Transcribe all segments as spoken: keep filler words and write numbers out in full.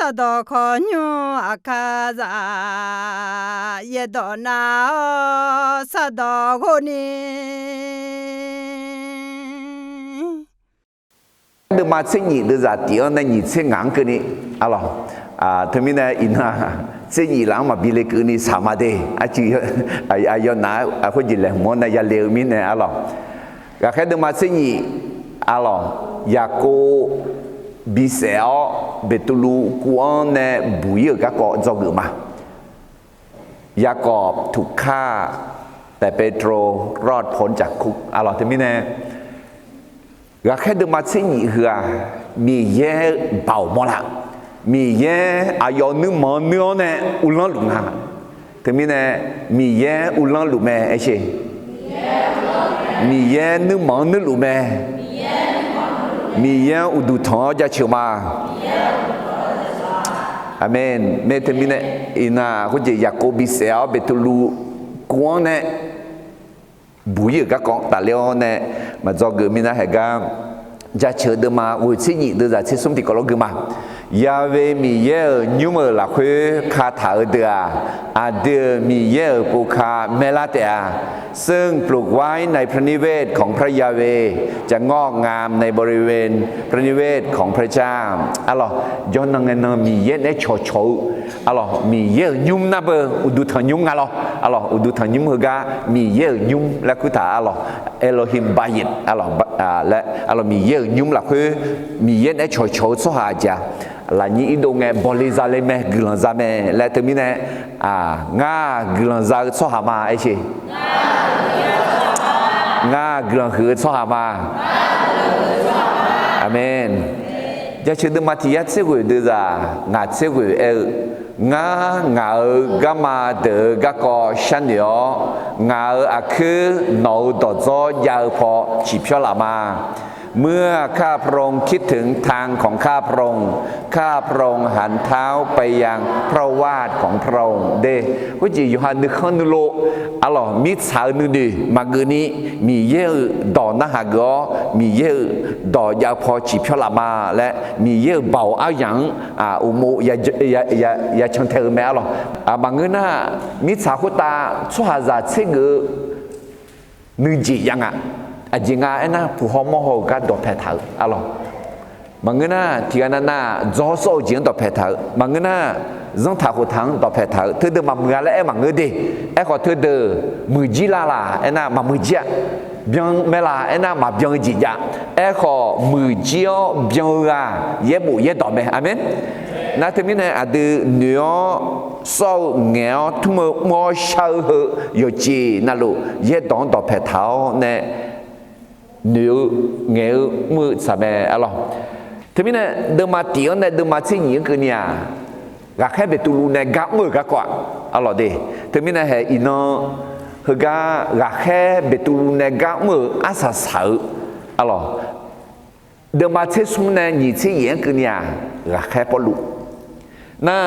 Sardawq khawqnymr aqkar zaq, yaerdawq nav-awr sardawq ghov ni. Deuvma tser nyif deuvzaq tif-anr nae nyiq tser ngaq-anr keuvni, arlawq, teumirnae iqnan tser nyif laf-anr maqbi le keuvni shaq ma de, arcuiv aqyawf naf-aer khoerjeq laeqhmq-anr nae yale-eu mirnae, arlawq, ghaqkhaer deuvma tser nyif, arlawq, Yaqkov bisaef-awr Beqtuvluv kuv-anr nae buq-ir-euq garkawv dzawgeuf ma. ยากอบถูกฆ่า แต่เปโตรรอดพ้นจากคุก arlawq, teumirnae ghaqkhaer deuvma tser nyif heu-aq, Miqyaer-eu baoq mawrlaf. Miqyaer aqyawf nuirmanq-anr nuir-awr nae uvlanr luf nga. Teumirnae Miqyaer uvlanr luf mae, aer sher. Miqyaer nuirmanq-anr nuirluf mae. Miqyaer-anr uqduq tanq-awr jaceuq ma. Aqmeq. Mae teumirnae, iqnan khoerjeq Yaqkov bisaef-awr Beqtuvluv kuv-anr nae buq-ir-euq garkawv tafler-awr nae maqdzawgeuf mirnae haeqgar, jaceuq deuvma ghoeq tser nyif deuvzaq tser smr tiqkawv lof gui ma. Ya'we Miqyaer-euq nymr-euq lafkhoer kataq-eu deuq-aq, aqdui-euq Miqyaer-euq pov ka maerlar taef-a. ซึ่งปลูกไว้ในพระนิเวศของพระยาเวห์ จะงอกงามในบริเวณพระนิเวศของพระเจ้า arlawq, jawrnan ngae nan Miqyaer naeq-aer cawqcawq-eu, arlawq, Miqyaer-euq nymr nar beu uqduq tanq nymr nga lawr, arlawq, uqduq tanq nymr heugar Miqyaer-euq nymr laer kur taq, arlawq, Elohim Bayit, arlawq, laer, arlawq, Miqyaer-euq nymr lafkhoer Miqyaer naeq-aer cawqcawq-eu tsawrhaq aqjeq-aq, lafnyir irdov ngae bawle zale mae, guiqlanq za mae laer teumirnae, ngar guiqlanq za-eu tsawrhaq ma, aer sher. Ngar guiqlanq huiq-eu tsawrhaq ma. Aqmeq. Jaceuq deuvma tiq yar tser ghoeq deuvzaq ngaq tser ghoeq aer-eu, Ngar ngaq-euq garma deuq-euq garkawv sharnoeq-awr, ngaq-euq aqkuir nawq-euq dawqdzawr jav-eu paw ciqpyawr laf ma. เมื่อข้าพระองค์คิดถึงทางของข้าพระองค์ ข้าพระองค์หันเท้าไปยังพระวาทของพระองค์ de. Khoerjeq yawqha nuikhanr nuilov, arlawq, mirtsaq-eu nuinoeq maqgeuf ni, Miqyaer-euq dawq narhaq geuf-awr, Miqyaer-euq dawq jav-eu paw ciqpyawr laf ma laer, Miqyaer-euq baoq aryamq-anr uqmov yacan tae-eu mae, arlawq. Maqngeur nar, mirtsaq khoertav tsawrhaqzaq tsergeuf-eu nuijeq jav nga. Aqjeq nga aernar, puq haw mawr haw-euq gar dawqpae taq-eu, arlawq. Maqngeur nar, tiq ghaq navnav dzawr sawr-eu jeq-anr dawqpae taq-eu, maqngeur nar, zanrtaq khoftaq-anr dawqpae taq-eu, teudeuq maqmuiq-a laer aer maqngeur de. Aerkhawf teudeuq muiqjir la laq aernar, maqmuiqjir-a. Byan mae laq aernar, maqbyan-eu jeq jav. Aerkhawf muiqjir-awr byan-eu ghaq yaerbof yaerdawq mae. Aqmeq. Nar teumirnae aqdui noeq-awr sawr-eu ngaeq-awr tmr-eu mr-awr shar-eu heu yawqjeq navluf yaerdawq-anr dawqpae taq-awr nae noeq-eu ngaeq-eu mr-eu tsaq mae, arlawq. Teumirnae deuvma tif-anr nae deuvma tser nyif-anr keuvni-aq, ghaqkhaer Beqtuvluv nae gar mr-euq garkawv-aq, arlawq de. Teumirnae haeq iqnan heugar ghaqkhaer Beqtuvluv nae gar mr-euq arsaq saq-eu, arlawq, deuvma tser smr nae nyiq tser yaef-anr keuvni-aq, ghaqkhaer Pawrluv nar,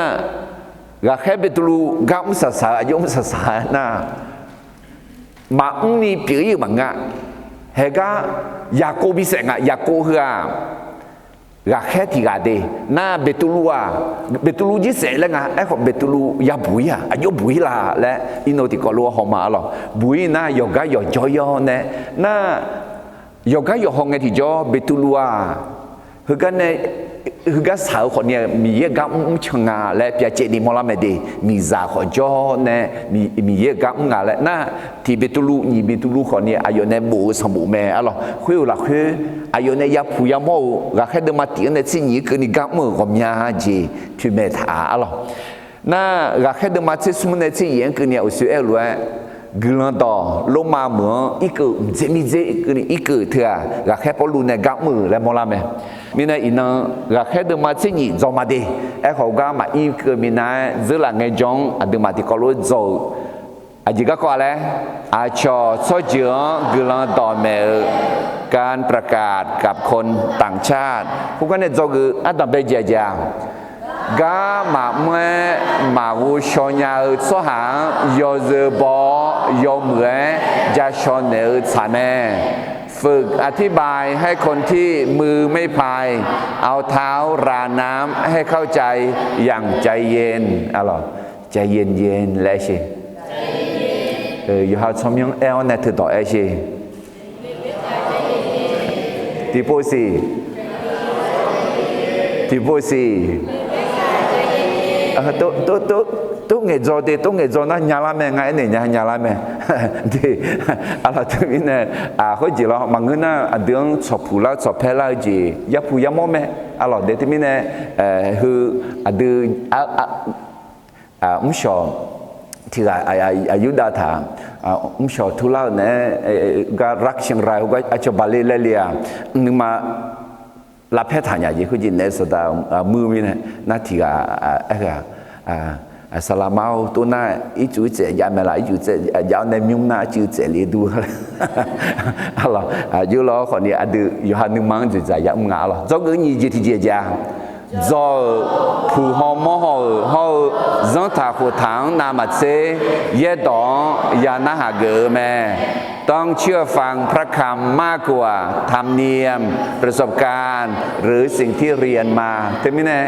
ghaqkhaer Beqtuvluv gar mr saq saq-eu, aqjox mr saq saq-a nar, maqmr ni pyeuf-ir-euq maqngeur-a. Haeqgar Yaqkov bisaef nga. Yaqkov heu-aq, ghaqkhaer tiq ghaq de. Nar Beqtuvluv-aq, Beqtuvluv jir saef laer nga. Aerkhawf Beqtuvluv yabuq-ir-aq, aqjox buq-ir la laer iqnan tiqkawv lof-aer haw ma, arlawq. Buq-ir nar yawqgar yawqjawr-ir-awr nae, nar yawqgar yawqhaw ngae tiqjawr Beqtuvluv-aq, heugar nae, heugar saq-eu khawfni Miqyaer-euq gar mr mrcan nga laer pyacaevni mawrlar mae de. Miqzaq khawf jawr nae Miqyaer-euq gar mr nga laer nar, tiq Beqtuvluv nyiq Beqtuvluv khawfni aqyawf nae bof-eu sanqbof mae, arlawq. Khoer-euq lafkhoer aqyawf nae yapuq yamawr-euq ghaqkhaer deuvma tif-anr nae tser nyiq-anr keuvni gar mr-euq ghawqmya jeq toeqmaeq taq-a, arlawq. Nar ghaqkhaer deuvma tser smr nae tser yaef-anr keuvni-aq, uqshoe aer-eu lof-aer, guiqlanq dawq Lormav meuq-anr irkeuv mqdzer mirdzer keuvni irkeuv teu-aq, ghaqkhaer Pawrluv nae gar mr-euq laer mawrlar mae. Mirnae iqnan ghaqkhaer deuvma tser nyiq dzaw ma de. Aerkhawf gar maqir keuv minav-aer dzeurlaf ngaejawr-anr aqduimaf tiqkawv lof-aer dzaw-euq aqjeq garkawv-a laer, aqcawq tsawrjeuq-anr guiqlanq dawqmaeq-eu การประกาศกับคนต่างชาติ khoergar nae dzawgeuf ardanqbae jeq aqjeq-aq, gar maqmr-aer maqghov shaw nya-eu tsawrhaq-anr yawzeu baw-awr yawmuiq-aer ja shaw naeq-eu tsaq mae. ฝึกอธิบายให้คนที่มือไม่พาย เอาเท้ารานน้ำให้เข้าใจอย่างใจเย็น ใจเย็นๆ laer aer sher. Yawqha tsawrmyanr aer-awr nae teudawq aer sher. Tiqpov siq. Tiqpov siq. Tov ngaeqdzaw de, tov ngaeqdzaw nar nyalar mae, ngar aernaeq nya nyalar mae. Aqlawq teumirnae, khoerjeq lawr maqngeur nar aqdui-anr tsawqpuq lar-eu tsawqpaer lar-eu jeq yapuq yamawr mae. Aqlawq de teumirnae, heu aqdui mrshawq tiq ghaq aqyurdav taq mrshawq turlar-eu naeq-aer gar รักเชียงราย heugar aqcawq baqle laer le-aq, nuima lavpaer taq nya jeq khoerjeq naeq-aer sawqdaq muir-eu mirnae, nar tiq ghaq aer-eu-aq, saqlaqma-or, tov nar ircuf irtsaev jav mae laf, ircuf tsaev jav-awr nae mymr nar arcuiv tsaevle dur. Aqlawq, aqjox lawr khawfni aqdui yawqha nuima-anr dzoeqdzaq yamr nga. Aqlawq, dzawgeuf nyiq jeq tiqjeq jav-a. Dzaw-euq puq haw mawr haw-euq hawr-eu zanrtaq khoftaq-anr navmaqtser yaerdawq-anr ya narhaq geuf-eu mae. ต้องเชื่อฟังพระคำมากกว่าธรรมเนียม ประสบการณ์ หรือสิ่งที่เรียนมา Teumirnae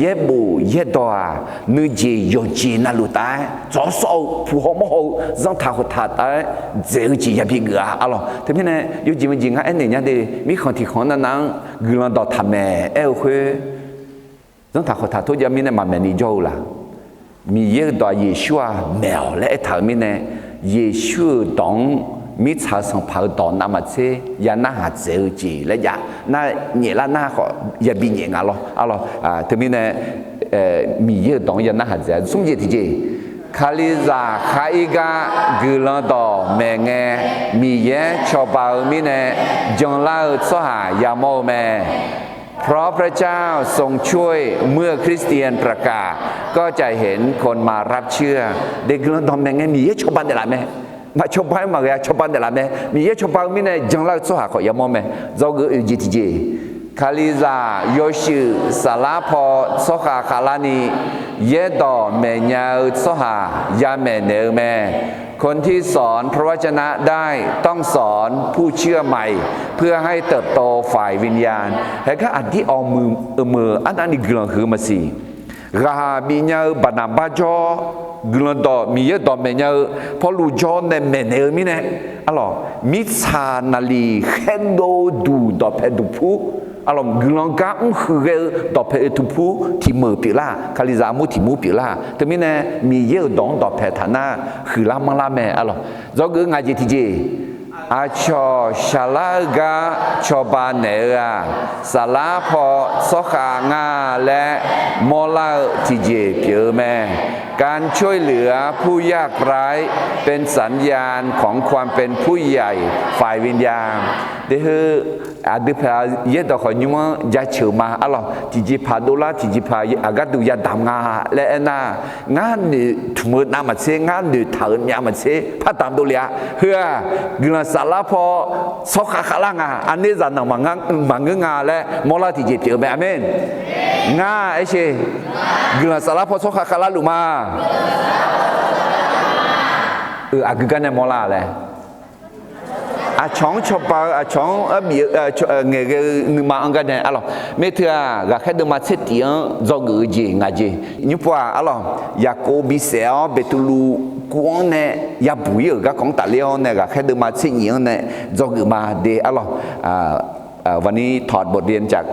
yaerbof yaerdawq-aq, nuijeq yawqjeq navluf taf-aer dzaw sawr-eu puq haw mawr haw-eu zanrtaq khoftaq taf-aer dzaeq-eu jeq yabi geuf-a. Aqlawq teumirnae yawjeq maqjeq ngar aernaeq nya de, mirkhanq tiqkhanq-anr navnav-anr guiqlanq dawqtaq maeq aer-eu khoer, zanrtaq khoftaq tor jav mirnae maqmaeq ni jawr-eu laf. Miqyaer-euq dawq-aq Yeqsur-aq maeq-awq laer aertaq-euq mirnae, Yeqsur-euq dawq-anr mirtsaq-eu sanqpaq-euq dawq navmaqtser ya narhaq dzaeq-eu jeq laer jav nar nyaef lar nar khawf yabi nyaef nga lawr. Aqlawq, teumirnae Miqyaer-euq dawq-anr ya narhaq dzaeq-a. Smr jeq tiqjeq, Kalizaq khar ir gar guiqlanq dawq maeqngae, Miqyaer cawba-eu mirnae janlar-eu tsawrhaq yamawr-eu mae. เพราะพระเจ้าทรงช่วย เมื่อคริสเตียนประกาศ ก็จะเห็นคนมารับเชื่อ De guiqlanq dawq maeqngae Miqyaer cawba naeqlaf mae. Maqcawba-aer maqghae-a, cawba naeqlaf mae. Miqyaer cawba-eu mirnae janlar-eu tsawrhaq khawf yamawr mae. Dzawgeuf oeq jeq tiqjeq, Kalizaq yawshuif saflar paw tsawrkhav khavlarni, yaerdawq maeqnya-eu tsawrhaq yamaeq naeq-eu mae. คนที่สอนพระวจนะได้ ต้องสอนผู้เชื่อใหม่ เพื่อให้เติบโตฝ่ายวิญญาณ Haegar aqdir awqmuiq-euq meuq arnavni guiqlanq huiq-eu maqsiq. Ghaq bifnya-eu Baqnaqbar jawr, guiqlanq dawq Miqyaer dawq maeqnya-eu Pawrluv jawr nae maeqnaeq-eu mirnae, aqlawq, mirtsaq naqliq khaerdov-eu duq dawqpae duqpur, aqlawq, guiqlanq gar mrhuiq ghae-eu dawqpae-eu duqpur tiq meuq pyeuflar, Kalizaq armur tiq mur pyeuflar. Teumirnae Miqyaer-euq dawq-anr dawqpae taq nar huiqlar manrlar mae. Aqlawq, dzawgeuf ngaq jeq tiqjeq, aqcawq shaqlar-eu gar cawba naeq-eu-aq, saflar paw tsawrkhav nga laer mawrlar-eu tiqjeq pyeuf-eu mae. การช่วยเหลือผู้ยากไร้ เป็นสัญญาณของความเป็นผู้ใหญ่ฝ่ายวิญญาณ De heu, aqdui paq yaerdawq khawf nymr-anr jaceuq ma. Aqlawq, tiqjeqpaq dovlar, tiqjeqpaq aqgarduq yadamq nga laer aernar, ngar noeqtmq-eu navmaqtser, ngar noeqtaq-euq myavmaqtser par damq dovle-a. Heu-aq, guiqlanq saflar paw tsawrkhav khavlar nga, aqnerzaq nanq maqngeur nga laer mawrlar tiqjeq pyeuf-eu mae. Aqmeq. Ngar aersher, guiqlanq saflar paw tsawrkhav khavlar luf ma. Aqgeu gar nae mawrlar laer, aqcawq-anr cawba-eu, aqcawq-anr arbif-eu ngaeqghae-eu nuima-anr gar nae, aqlawq, maerteu-aq, ghaqkhaer deuvma tser tif-anr dzawgeuf-eu jeq ngaq jeq. Nymrpov-aq, aqlawq, Yaqkov bisaef-awr Beqtuvluv kuv-anr nae yabuq ir-euq garkawv-anr tafler-awr nae, ghaqkhaer deuvma tser nyif-anr nae dzawgeuf ma de, aqlawq. วันนี้ถอดบทเรียนจาก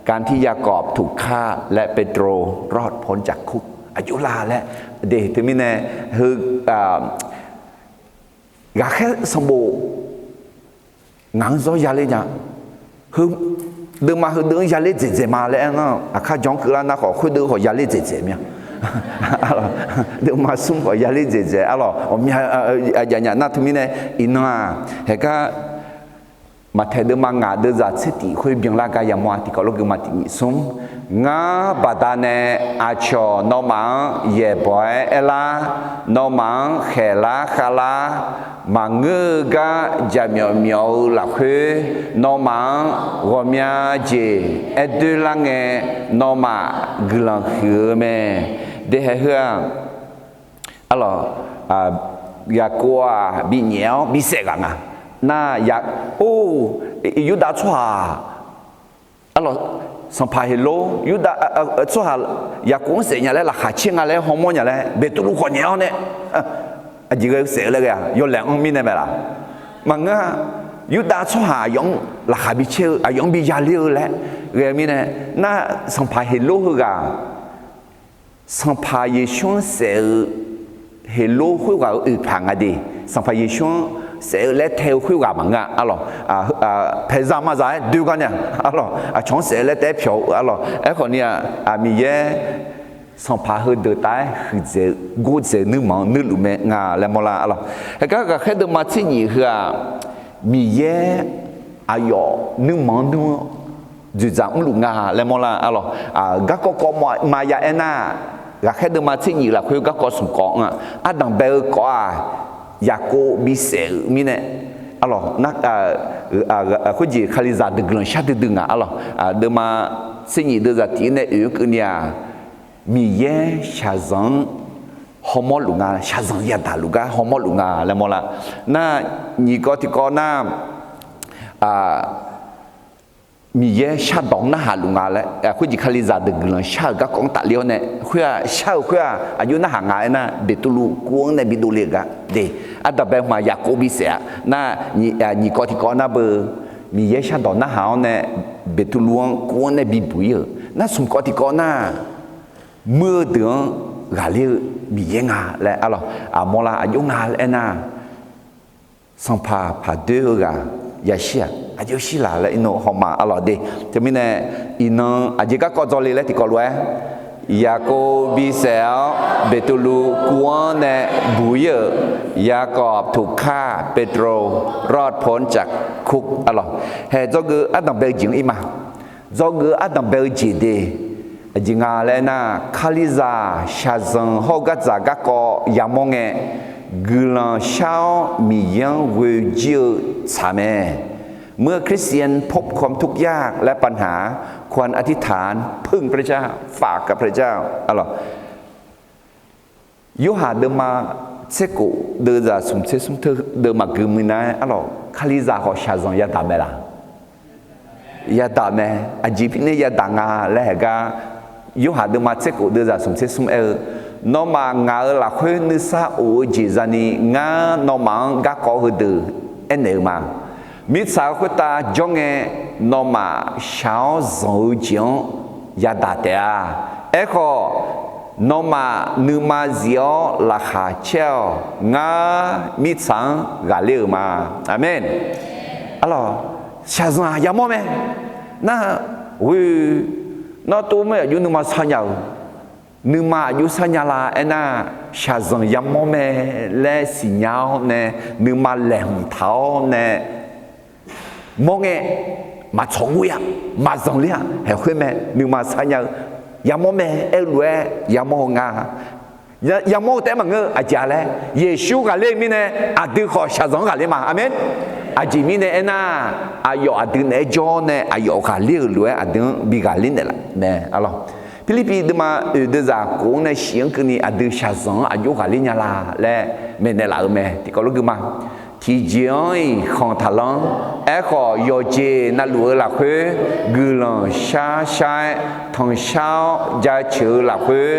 การที่ยากอบถูกฆ่า และเปโตรรอดพ้นจากคุก aqjox la laer de. Teumirnae heu ghaqkhaer sanqbof ngaq-anr zawr yaler nya. Heu deuvma heudeuq-anr yaler dzaeqdzaeq ma laer aer-anr, aqkar jan-anr keuvlar nar khawf khoerdeuq khawf yaler dzaeqdzaeq mya. Deuvma smr khawf yaler dzaeqdzaeq, aqlawq, aqmya aqjaf nyaf nar teumirnae iqnan-aq, haegar Maqtaeq deuvma ngaq deuvzaq tser tif khoer byanlar gar yamawr-a. Tiqkawv lor geuvma tiq nyif smr. Ngar baqdanae aqcawq nawmaf-anr yaeqbawq-aer aerlar, nawmaf-anr khaeqlar khavlar maqngeur-eu gar jaqmyawf myawf-eu lafkhoer, nawmaf-anr ghawqmya jeq aer doerlar ngae, nawmaf guiqlanq huiq-eu mae. Dehaeq heu-aq, aqlawq, Yaqkov-aq binyaef-awr bisaef ghaq nga. Nar, or, Yurdav tsawrhaq, arlawq, sanqpaq Heqlor Yurdav tsawrhaq Yaqkov-anr saef nya laer laqkhaq caer nga laer hawmawr nya laer Beqtuvluv khawf nyaef-awr nae, aqjeq ghae-eu saef-eu laer ghae-a, yawlaeq-anr mirnae mae laq? Maqngeur-a. Yurdav tsawrhaq aqyawf-anr laqkhaq bi caer-eu, aqyawf-anr bi yaler-eu laer ghae-eu mirnae, nar, sanqpaq Heqlor heughaq, Sanqpaq Yeqsur-anr saef-eu Heqlor khoerghaq-euq oeqpaq nga de. Sanqpaq Yeqsur-anr saef-eu laer tae-eu khoerghaq maqngeur-a, arlawq, paeqzaq maqzaq-aer doe gar nya, arlawq, aqcawq-anr saef-eu laer taef-aer pyawq-eu, arlawq, aerkhawf ni-aq, Miqyaer sanqpaq heudeuq taf-aer huiqdzaeq-eu gordzaeq-eu nuirmanq-anr nuirluf mae nga laer mawrlar, arlawq. Heugar ghaqkhaer deuvma tser nyif heu-aq, Miqyaer aqyawf nuirmanq-anr nuir-anr dzoeqdzaq mrluf nga laer mawrlar, arlawq. Garkawv kawv maqya aernar, ghaqkhaer deuvma tser nyif lafkhoer garkawv smq kawv-anr-aq, ardanq bae-eu kawv-aq, Yaqkov bisaef-euq mirnae, arlawq, khoerjeq Kalizaq deuq guiqlanq shar duidui nga, arlawq. Deuvma tser nyif deuvzaq tiq-ir nae oeq-anr keuvni-aq, Miqyaer shaqzanq-anr hawmawr luf nga, shaqzanq yadaq luf gar hawmawr luf nga laer mawrlar. Nar, nyiq kawv tiqkawv nar, Miqyaer shardawq-anr narhaq luf nga laer, khoerjeq Kalizaq deuq guiqlanq shar-euq garkawv-anr tafler-awr nae, khoer-aq shar-euq khoer-aq aqjox narhaq nga aernar, Beqtuvluv kuv-anr nae bidov le-euq gar de. Ardanq bae hmq-aq Yaqkov bisaef-a. Nar, nyiq kawv tiqkawv nar beu, Miqyaer shardawq narhaq-awr nae Beqtuvluv-anr kuv-anr nae bibuq-ir-euq. Nar, smq kawv tiqkawv nar, muir-eu deuq-anr ghaqler-eu Miqyaer nga laer, arlawq, mawrlar aqjox nga laer aernar, sanqpaq paqdoer-eu ghaq yashir-aq, aqjox shir laq laer iqnan hawma, arlawq de. Teumirnae, iqnan aqjeq garkawv dzawle laer tiqkawv lof-aer, Yaqkov bisaef-awr Beqtuvluv kuv-anr nae buq-ir-euq, Yaqkov toqkar Petro, rod ponjaq kur, arlawq, hae dzawgeuf ardanq bae-eu jeq-anr ir ma. Dzawgeuf ardanq bae-eu jeq de, aqjeq nga laer aernar, Kalizaq shaqzanq hawr-eu gardzaq garkawv yamawr ngae, guiqlanq shar-awr Miqyaer-anr ghoe jir-eu tsaq mae. เมื่อคริสเตียนพบความทุกข์ยากและปัญหา ควรอธิษฐานพึ่งพระเจ้า ฝากกับพระเจ้า Yorhaq deuvma tserkhof deuvzaq smq tser smr teu deuv maqgui muiq nar-aer, arlawq, Kalizaq khawf shaqzanq yadaq mae laq? Yadaq mae. Aqjeq mirnae yadaq nga laer haeq gar, Yorhaq deuvma tserkhof deuvzaq smq tser smr aer-eu, nawmaf ngaq-euq lafkhoer nuisar of-eu jeq zani ngar nawmaf-anr garkawv heudeuq aernaeq-eu ma. Mirtsaq-eu khoertav jawr ngae, nawmaf shaq-awr zanq-eu jeq-anr yadaq taef-a. Aerkhawf, nawmaf nuima zif-awr laqkhaq caer-awq. Ngar mirtsaq-anr ghaqler-euq ma. Aqmeq. Arlawq, shaqzanq-aq yamawr mae. Nar, ghoe, nawr tov maer aqjox nuima sar nya-euq, nuima aqjox sar nya la aernar, shaqzanq yamawr mae laer siqnya-awr nae, nuima laeqhmq taq-awr nae mawr ngae, maqtsawq ghoe-a, maqzanq ler-a, haeq khoer mae, nuima sar nya-eu, yamawr mae aer-eu lof-aer yamawr-eu nga. Yamawr-eu taef-aer maqngeur-eu aqjeq-a laer, Yeqsur ghaqler-eu mirnae, aqdui khawf shaqzanq-anr ghaqler ma. Aqmeq. Aqjeq mirnae aernar, aqyawf aqdui naeq-aer jawr nae aqyawf ghaqler-euq lof-aer aqdui-anr bi ghaqler naeqlaf mae, arlawq. Pirlirpiv deuvma oeq deuvzaq khof-anr nae shif-anr keuvni aqdui shaqzanq-anr aqjox ghaqler nya la laer maeqnaeq laf-euq mae. Tiqkawv lof gui ma. Tiqjeq-anr-iq khanq taqlanr. Aerkhawf, yawqjeq navluf-eu lafkhoer guiqlanq shar shar-aer tanqshar-awr jaceuq-eu lafkhoer,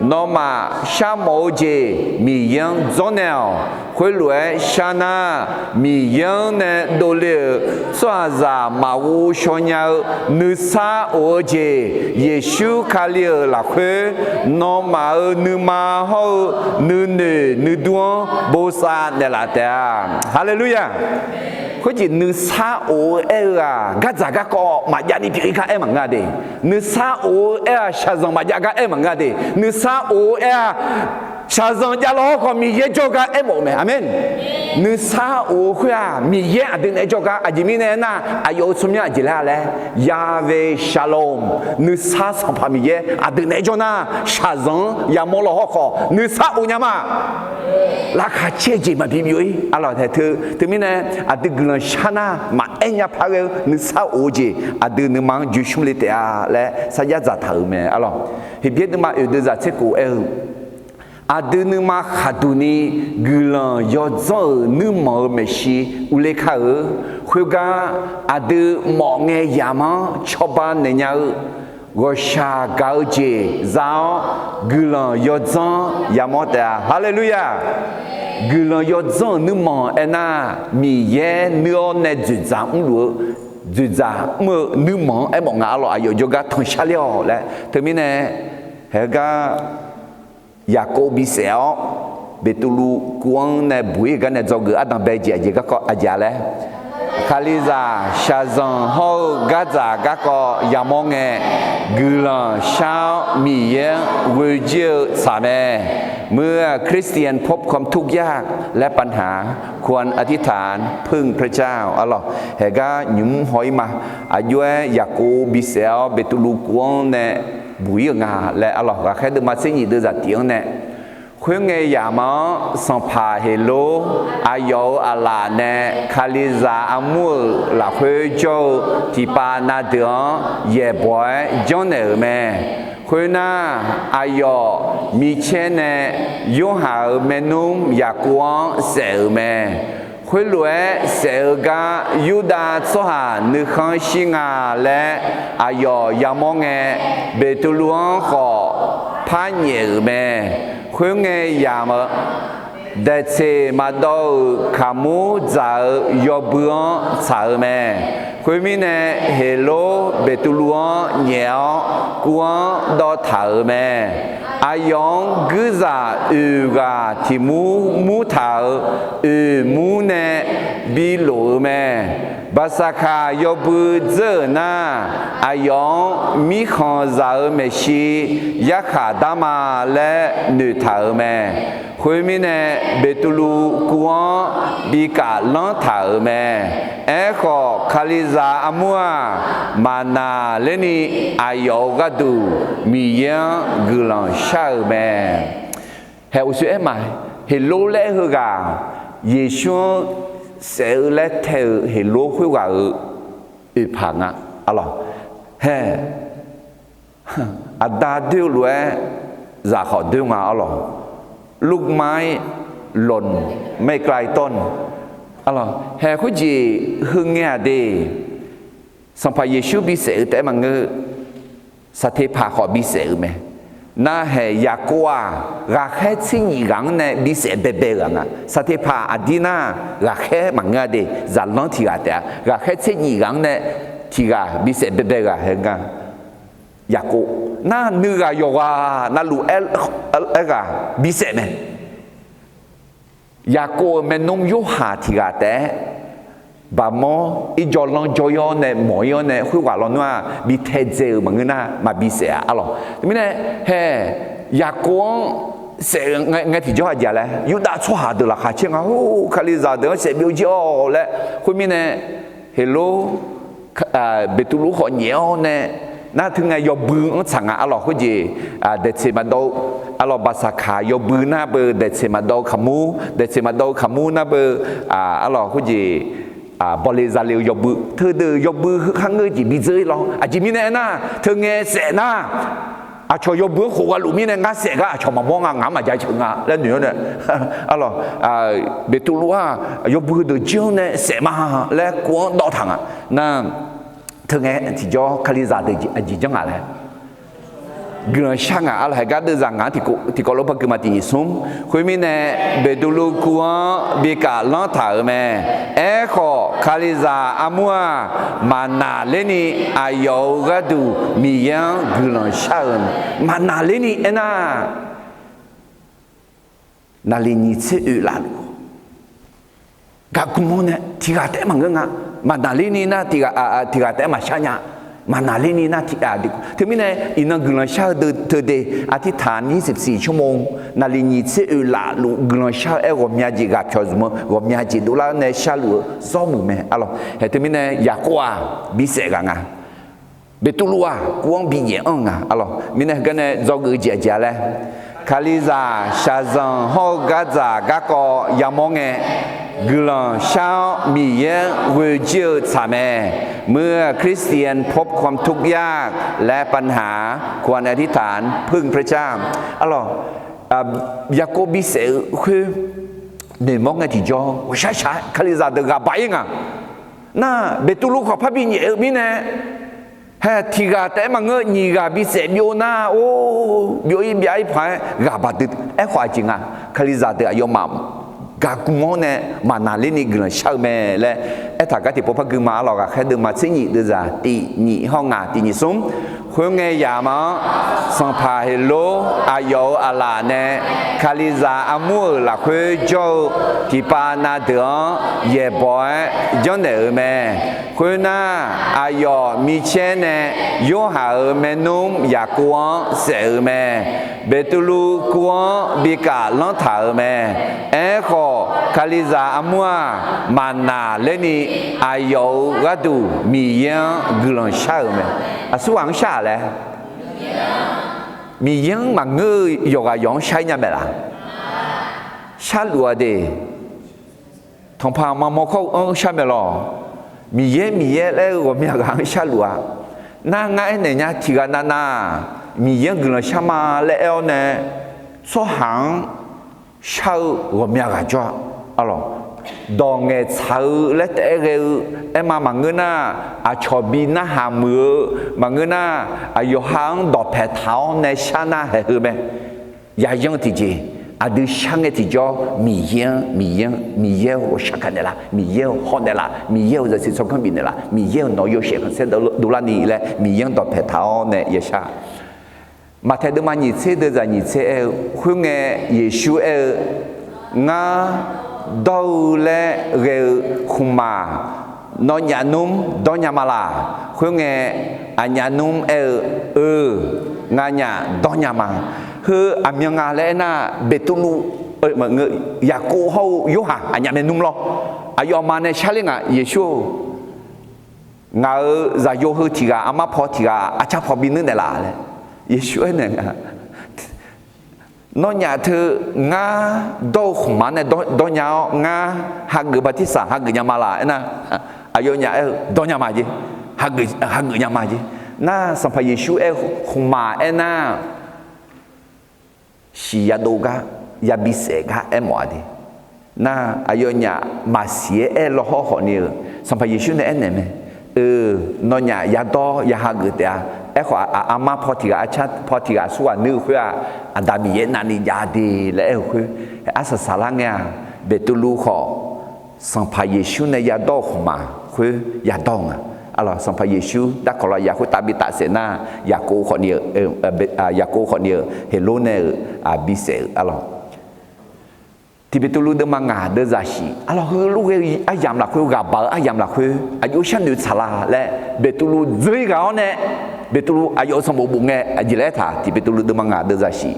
nawmaf sharmawf-eu jeq Miqyaer-anr dzawrnaeq-awq. Khoerlof-aer shar nar, Miqyaer-anr nae dovle-euq tsawrhaqzaq maqghov shaw nya-eu nuisar of-eu jeq, Yeqsur Kali-euq lafkhoer nawmaf-euq nuima hawr-eu nuinoeq nuidur-anr bosav naeqlaf taef-a. Haleluya! Khoerjeq nuisar of-eu aer-eu-aq, gardzaq garkawv maqjav ni pyeuf-ir gar aer maqngeur-a de. Nuisar of-eu aer-aq, shaqzanq maqjav gar aer maqngeur-a de. Nuisar of-eu aer-aq, shaqzanq javlawq hawrkhawf Miqyaer jawr gar aermawf-eu mae. Aqmeq. Nuisar of-eu khoer-aq, Miqyaer aqdui naeq-aer jawr gar. Aqjeq mirnae aernar, aqyawf-euq tsawrmyanr aqjeq laer-a laer, Yahweh Shalom, nuisar Sanqpaq Miqyaer aqdui naeq-aer jawr nar, shaqzanq-anr yamawr lawq hawrkhawf nuisar of nya ma. Laqkhaq caer-eu jeq maqbi byov-ir, arlawq tae teu. Teumirnae, aqdui guiqlanq shar nar maqaer nya paq ghae-eu nuisar of-eu jeq aqdui nuima-anr joeqsmr le taef-a laer sarjax dzaqtaq-euq mae, arlawq. Heqbyaer deuvma oeq deuvzaq tserkhof aer-eu, Aqdui nuima khaqduq ni guiqlanq yawdzanr-euq nuirmanq-eu maeqshi urler kar-eu. Khoergar aqdui mawf ngae yamq-anr cawba naeq nya-eu ghawqshaq gaq-eu jeq za-awr, guiqlanq yawdzanr yamawr taef-a. Haleluya! Guiqlanq yawdzanr-euq nuirmanq aernar, Miqyaer nuir-awr nae dzoeqdzaq mrluf-eu, dzoeqdzaq mr-eu nuirmanq-anr aermawf nga. Arlawq, aqyawf jawrgar tanqshar ler-awq laer. Teumirnae, haegar Yaqkov bisaef-awr, Beqtuvluv kuv-anr nae buq-ir gar nae dzawgeuf ardanq bae jeq aqjeq garkawv aqjeq-a laer, Kalizaq shaqzanq hawr-eu gardzaq garkawv yamawr ngae, guiqlanq shar-awr Miqyaer-anr ghoejir-eu tsaq mae. เมื่อคริสเตียนพบความทุกข์ยากและปัญหา ควรอธิษฐานพึ่งพระเจ้า Arlawq, haegar nymq-mr haw-ir ma. Aqjox-aer Yaqkov bisaef-awr Beqtuvluv kuv-anr nae buq-ir-euq nga laer, arlawq, ghaqkhaer deuvma tser nyif deuvzaq tif-anr nae, khoerngae yamq-anr sanqpaq Heqlor aqyawf-euq aqlaf nae Kalizaq armur-euq lafkhoer jawr-eu tiqpav na deuq-anr yaeqbawq-aer janrnaeq-euq mae. Khoernar, aqyawf micaer nae Yorhaq-euq maernmr Yaqkov-anr saef-euq mae. Khoerlof-aer saef-eu gar Yurdav tsawrhaq nuikhanr shir nga laer aqyawf yamawr ngae, Beqtuvluv-anr khawf par nyaef-euq mae. Khoerngae yamq-eu daeqtseq maqdawv-euq kaqmur dzaq-eu yawbui-anr tsaq-eu mae. Khoermirnae, Heqlor Beqtuvluv-anr nyaef-awr kuv-anr dawv taq-euq mae. Aqyawf-anr guirzaq oeq ghaq tiq mur mur taq-euq oeq mur nae bilof-eu mae. Baqsaqkaq yawbui dzeur-euq nar, aqyawf-anr mirkhanqzaq-eu maeqshi yarkhaq dar ma laer noeqtaq-euq mae. Khoermirnae, Beqtuvluv kuv-anr bikaf lanr taq-euq mae. Aerkhawf, Kalizaq armur-aq, maqnaqlerni aqyawf-euq gharduq Miqyaer-anr guiqlanq shar-euq mae. Haeq uqshoe aer ma, Heqlor laer aer-eu heughaq, Yeqsur-anr saef-eu laer tae-eu Heqlor khoerghaq-euq oeqpaq nga. Arlawq, haeq, aqda doer-eu lof-aer zaq khawf doer nga. Arlawq, ลูกไม้หล่นไม่ไกลต้น Arlawq, haeq khoerjeq heungae-aq de, Sanqpaq Yeqsur bisaef-eu taef-aer maqngeur, Saqteqpaq khawf bisaef-euq mae. Narhaeq Yaqkov-aq, ghaqkhaer tser nyif ghaq-anr nae bisaef baebae-euq-aq nga. Saqteqpaq aqdir nar, ghaqkhaer maqngeur-a de, zaqlanr tiq ghaq taef-a. Ghaqkhaer tser nyif ghaq-anr nae tiq ghaq bisaef baebae-euq-aq haeq nga. Yaqkov nar, nuighaq yawqghaq navluf aer, aerghaq bisaef mae. Yaqkov-euq maernmr Yorhaq tiq ghaq taef-aer, baqmawr irjawr lanr jawr-ir-awr nae mawq-ir-awr nae khoerghaq lawnmr-aq bi taedzae-euq maqngeur nar, maqbi saef-a. Arlawq, teumirnae, haeq, Yaqkov-anr saef ngae tiqjawr aqjeq laer, Yurdav tsawrhaq deuq laqkhaq caer nga, or, Kalizaq deuq-anr saef byovjir-awq laer, khoermirnae, Heqlor, Beqtuvluv khawf nyaef-awr nae, nar teu ngae yawbui-anr tsaq nga. Arlawq, khoerjeq, daeqtseq maqdawv-eu, arlawq, baqsaqkaq yawbui nar beu, daeqtseq maqdawv-eu kaqmur, daeqtseq maqdawv-eu kaqmur nar beu, arlawq, khoerjeq, bawle zale-eu yawbui, teudeuq yawbui heu kharngeur jeq bidzeur-ir lawr. Aqjeq mirnae aernar, teu ngae saef nar, aqcawq yawbui-anr khof gha luf mirnae ngar saef gar aqcawq maqmawr nga, ngaq-anr maqja ceuq nga laer noeq-awr nae, arlawq, Beqtuvluv-aq yawbui heudeuq jir-anr nae saef ma laer kov-anr dawv taq nga. Nar, teu ngae tiqjawr Kalizaq deuq aqjeq janr ngaq laer guiqlanq shar ngaq. Arlawq, haeq gar deuvzaq ngaq-anr tiqkawv lof par gui ma, tiq nyiq smr. Khoermirnae, Beqtuvluv kuv-anr bikaf lanr taq-euq mae. Aerkhawf, Kalizaq armur-aq, maqnaqlerni aqyawf-euq gharduq Miqyaer-anr guiqlanq shar-euq mae. Maqnaqlerni aernar, naqliq nyiq tser oeq lafluf gaqgmr-anr nae tiq ghaq taef-aer maqngeur nga. Maqnaqlerni nar tiq ghaq, tiq ghaq taef-aer maqshar nya. Maqnaqlerni nar tiq ghaq, teumirnae iqnan guiqlanq shar-eu deuq teu de, อธิษฐาน ยี่สิบสี่ชั่วโมง, naqliq nyiq tser oeq lafluf guiqlanq shar-eu aer ghawqmya jeq ghaq pyawq zmq-eu ghawqmya jeq dovlar-awr nae sharluf-eu zawr muiq mae. Arlawq, haeq teumirnae Yaqkov-aq bisaef ghaq nga. Beqtuvluv-aq kuv-anr binyaef anr-eu nga. Arlawq, mirnae heugar nae dzawgeuf-eu jeq aqjeq-a laer, Kalizaq shaqzanq hawr-eu gardzaq garkawv yamawr ngae, guiqlanq shar-awr Miqyaer-anr ghoe jir-eu tsaq mae. เมื่อคริสเตียนพบความทุกข์ยากและปัญหา ควรอธิษฐานพึ่งพระเจ้า Arlawq, Yaqkov bisaef-eu khoer noeqmawr ngae tiqjawr ghawqshaq shaq-aer Kalizaq deuq ghaq baq-ir nga. Nar, Beqtuvluv khawf parbi nyaef-eu mirnae, hae tiq ghaq taef-aer maqngeur, nyiq ghaq bisaef byov nar, or, byov-ir byav-ir paq-aer ghaq baq dui. Aerkhawf aqjeq nga, Kalizaq deuq aqyawfmaf gaqgm-awr nae maqnaq lerni guiqlanq shar-eu mae laer aertaq gar tiqpov par gui ma. Arlawq, Ghaqkhaer deuvma tser nyif deuvzaq tiq nyif hawr ngaq tiq nyif smr. Khoerngae yamq-anr Sanqpaq Heqlor aqyawf-euq aqlaf nae Kalizaq armur-euq lafkhoer jawr-eu tiqpav na deuq-anr yaeqbawq-aer janrnaeq-euq mae. Khoernar, aqyawf micaer nae Yorhaq-euq maernmr Yaqkov-anr saef-euq mae. Beqtuvluv kuv-anr bi kaf lanr taq-euq mae. Aerkhawf, Kalizaq armur-aq, maqnaq lerni aqyawf-euq gharduq Miqyaer-anr guiqlanq shar-euq mae. Aqsurghaq-anr shar-aq laer, Miqyaer-anr maqngeur-eu yawqghaq yawq-anr shar-ir nya mae laf? Sharluf-a de. Tanqpaq maqmawr kawr-eu anr shar mae lawq. Miqyaer, Miqyaer laer-eu ghawqmya ghaq-anr sharluf-a. Nar, ngar aernaeq nya, tiq ghaq navnav Miqyaer-anr guiqlanq shar ma laer aer-awr nae, tsawrhaq-anr shar-eu ghawqmya ghaq jawr-a. Arlawq, dawq ngaeqtsaq-eu laer taef-aer ghae-eu aer ma. Maqngeur nar, aqcawq bi narhaq muiq-eu, maqngeur nar, aqyawf ha-anr dawqpaeq taq-awr nae shar nar haeq heu mae. Yayanr-eu tiqjeq, aqdui shar ngae tiqjawr, Miqyaer-anr, Miqyaer-anr, Miqyaer-eu ghawqshaq gaq naeqlaf, Miqyaer-eu haw naeqlaf, Miqyaer-euq zaqsiq tsawrganr bif naeqlaf, Miqyaer-euq nawq-eu yawshaef khanqsaer dovlarni laer Miqyaer-anr dawqpaeq taq-awr nae yashar. Maqtaeq deuvma nyiq tser deuvzaq nyiq tser aer-eu, khoerngae Yeqsur aer-eu, Ngar dawr-eu laer ghae-eu khmqmaq nawnyaf nmr dawrnya ma laq? Khoerngae, aqnyaf nmr aer-eu, Eu, nganyaf dawrnya ma. Heu aqmyan nga laer aernar, Beqtuvluv, Yaqkov hawr-eu Yorhaq aqnyaf mae nmr lawr. Aqyawfmaf nae sharler ngaq, Yeqsur-or, ngaq-euq zaqyo heu tiq ghaq, armar paw tiq ghaq, arcar paw bi nuir naeqlaf laer Yeqsur aernaeq nga. Nawnyaf teu ngar dawr-eu khmqmaq nae dawrnya-awr, ngar hageuf bartirsaq hageuf nya ma laq aernar, aqyawfnyaf aer-eu, Dawrnya ma jeq. Hageuf nya ma jeq. Nar, Sanqpaq Yeqsur aer-eu khmqmaq aernar, siq yadov gar, yabi saef gar aermawf-a de. Nar, aqyawfnyaf maqsiq-aer aer lawhawr khawfni-euq Sanqpaq Yeqsur nae aernaeq mae. Eu, nawnyaf yadawr ya hageuf taef-a. Aerkhawf, armar paw tiq ghaq, arcar paw tiq ghaq aqsurghaq nuir-eu khoer-aq, Aqda Miqyaer navni jav de laer aer-eu khoer, arsaq saqlar ngae-aq, Beqtuvluv khawf Sanqpaq Yeqsur nae yadawr-eu khmqmaq khoer yadawr-eu nga. Arlawq, Sanqpaq Yeqsur darkawq lafyaq khoertav bi tafsaef nar, Yaqkov khawfni-eu, Yaqkov khawfni-euq Heqlor nae-euq bisaef-euq arlawq. Tiq Beqtuvluv deuvma ngaq deuvzaq shif, arlawq, heulof ghae-eu aryamq lafkhoer, ghaq baq-eu aryamq lafkhoer aqjox sharnoeq tsaqla laer Beqtuvluv dzeur-ir ghaq-awr nae, Beqtuvluv aqyawf-euq sanqbof bof ngae aqjeq laer aertaq, Tiq Beqtuvluv deuvma ngaq deuvzaq shif,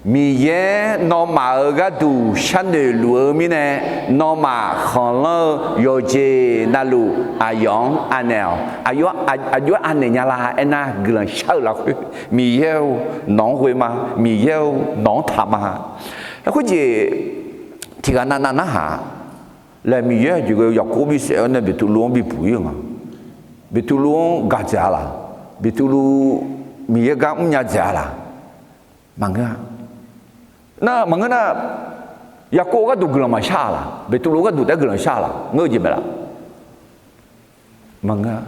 Miqyaer nawmaf-euq gharduq sharnoeq luf-eu mirnae, nawmaf khanqlanr-eu yawqjeq navluf aqyawf-anr anaeq-awq. Aqjox-aer anaeq nya la aernar, guiqlanq shar-eu lafkhoer, Miqyaer-or, nawq-anr ghoe ma. Miqyaer-or, nawq-anr taq ma. Khoerjeq tiq ghaq navnav narhaq laer, Miqyaer aqjeq ghae-eu Yaqkov bisaef-awr nae Beqtuvluv-anr bibuq-ir-eu nga. Beqtuvluv-anr gaq dzaeq-a laq? Beqtuvluv Miqyaer gar mrnya dzaeq-a laq? Maqngeur-a. Nar, maqngeur nar, Yaqkov gharduq guiqlanq maqshar-a laq? Beqtuvluv gharduq taef-aer guiqlanq shar-a laq? Ngeur-eu jeq mae laf? Maqngeur-a.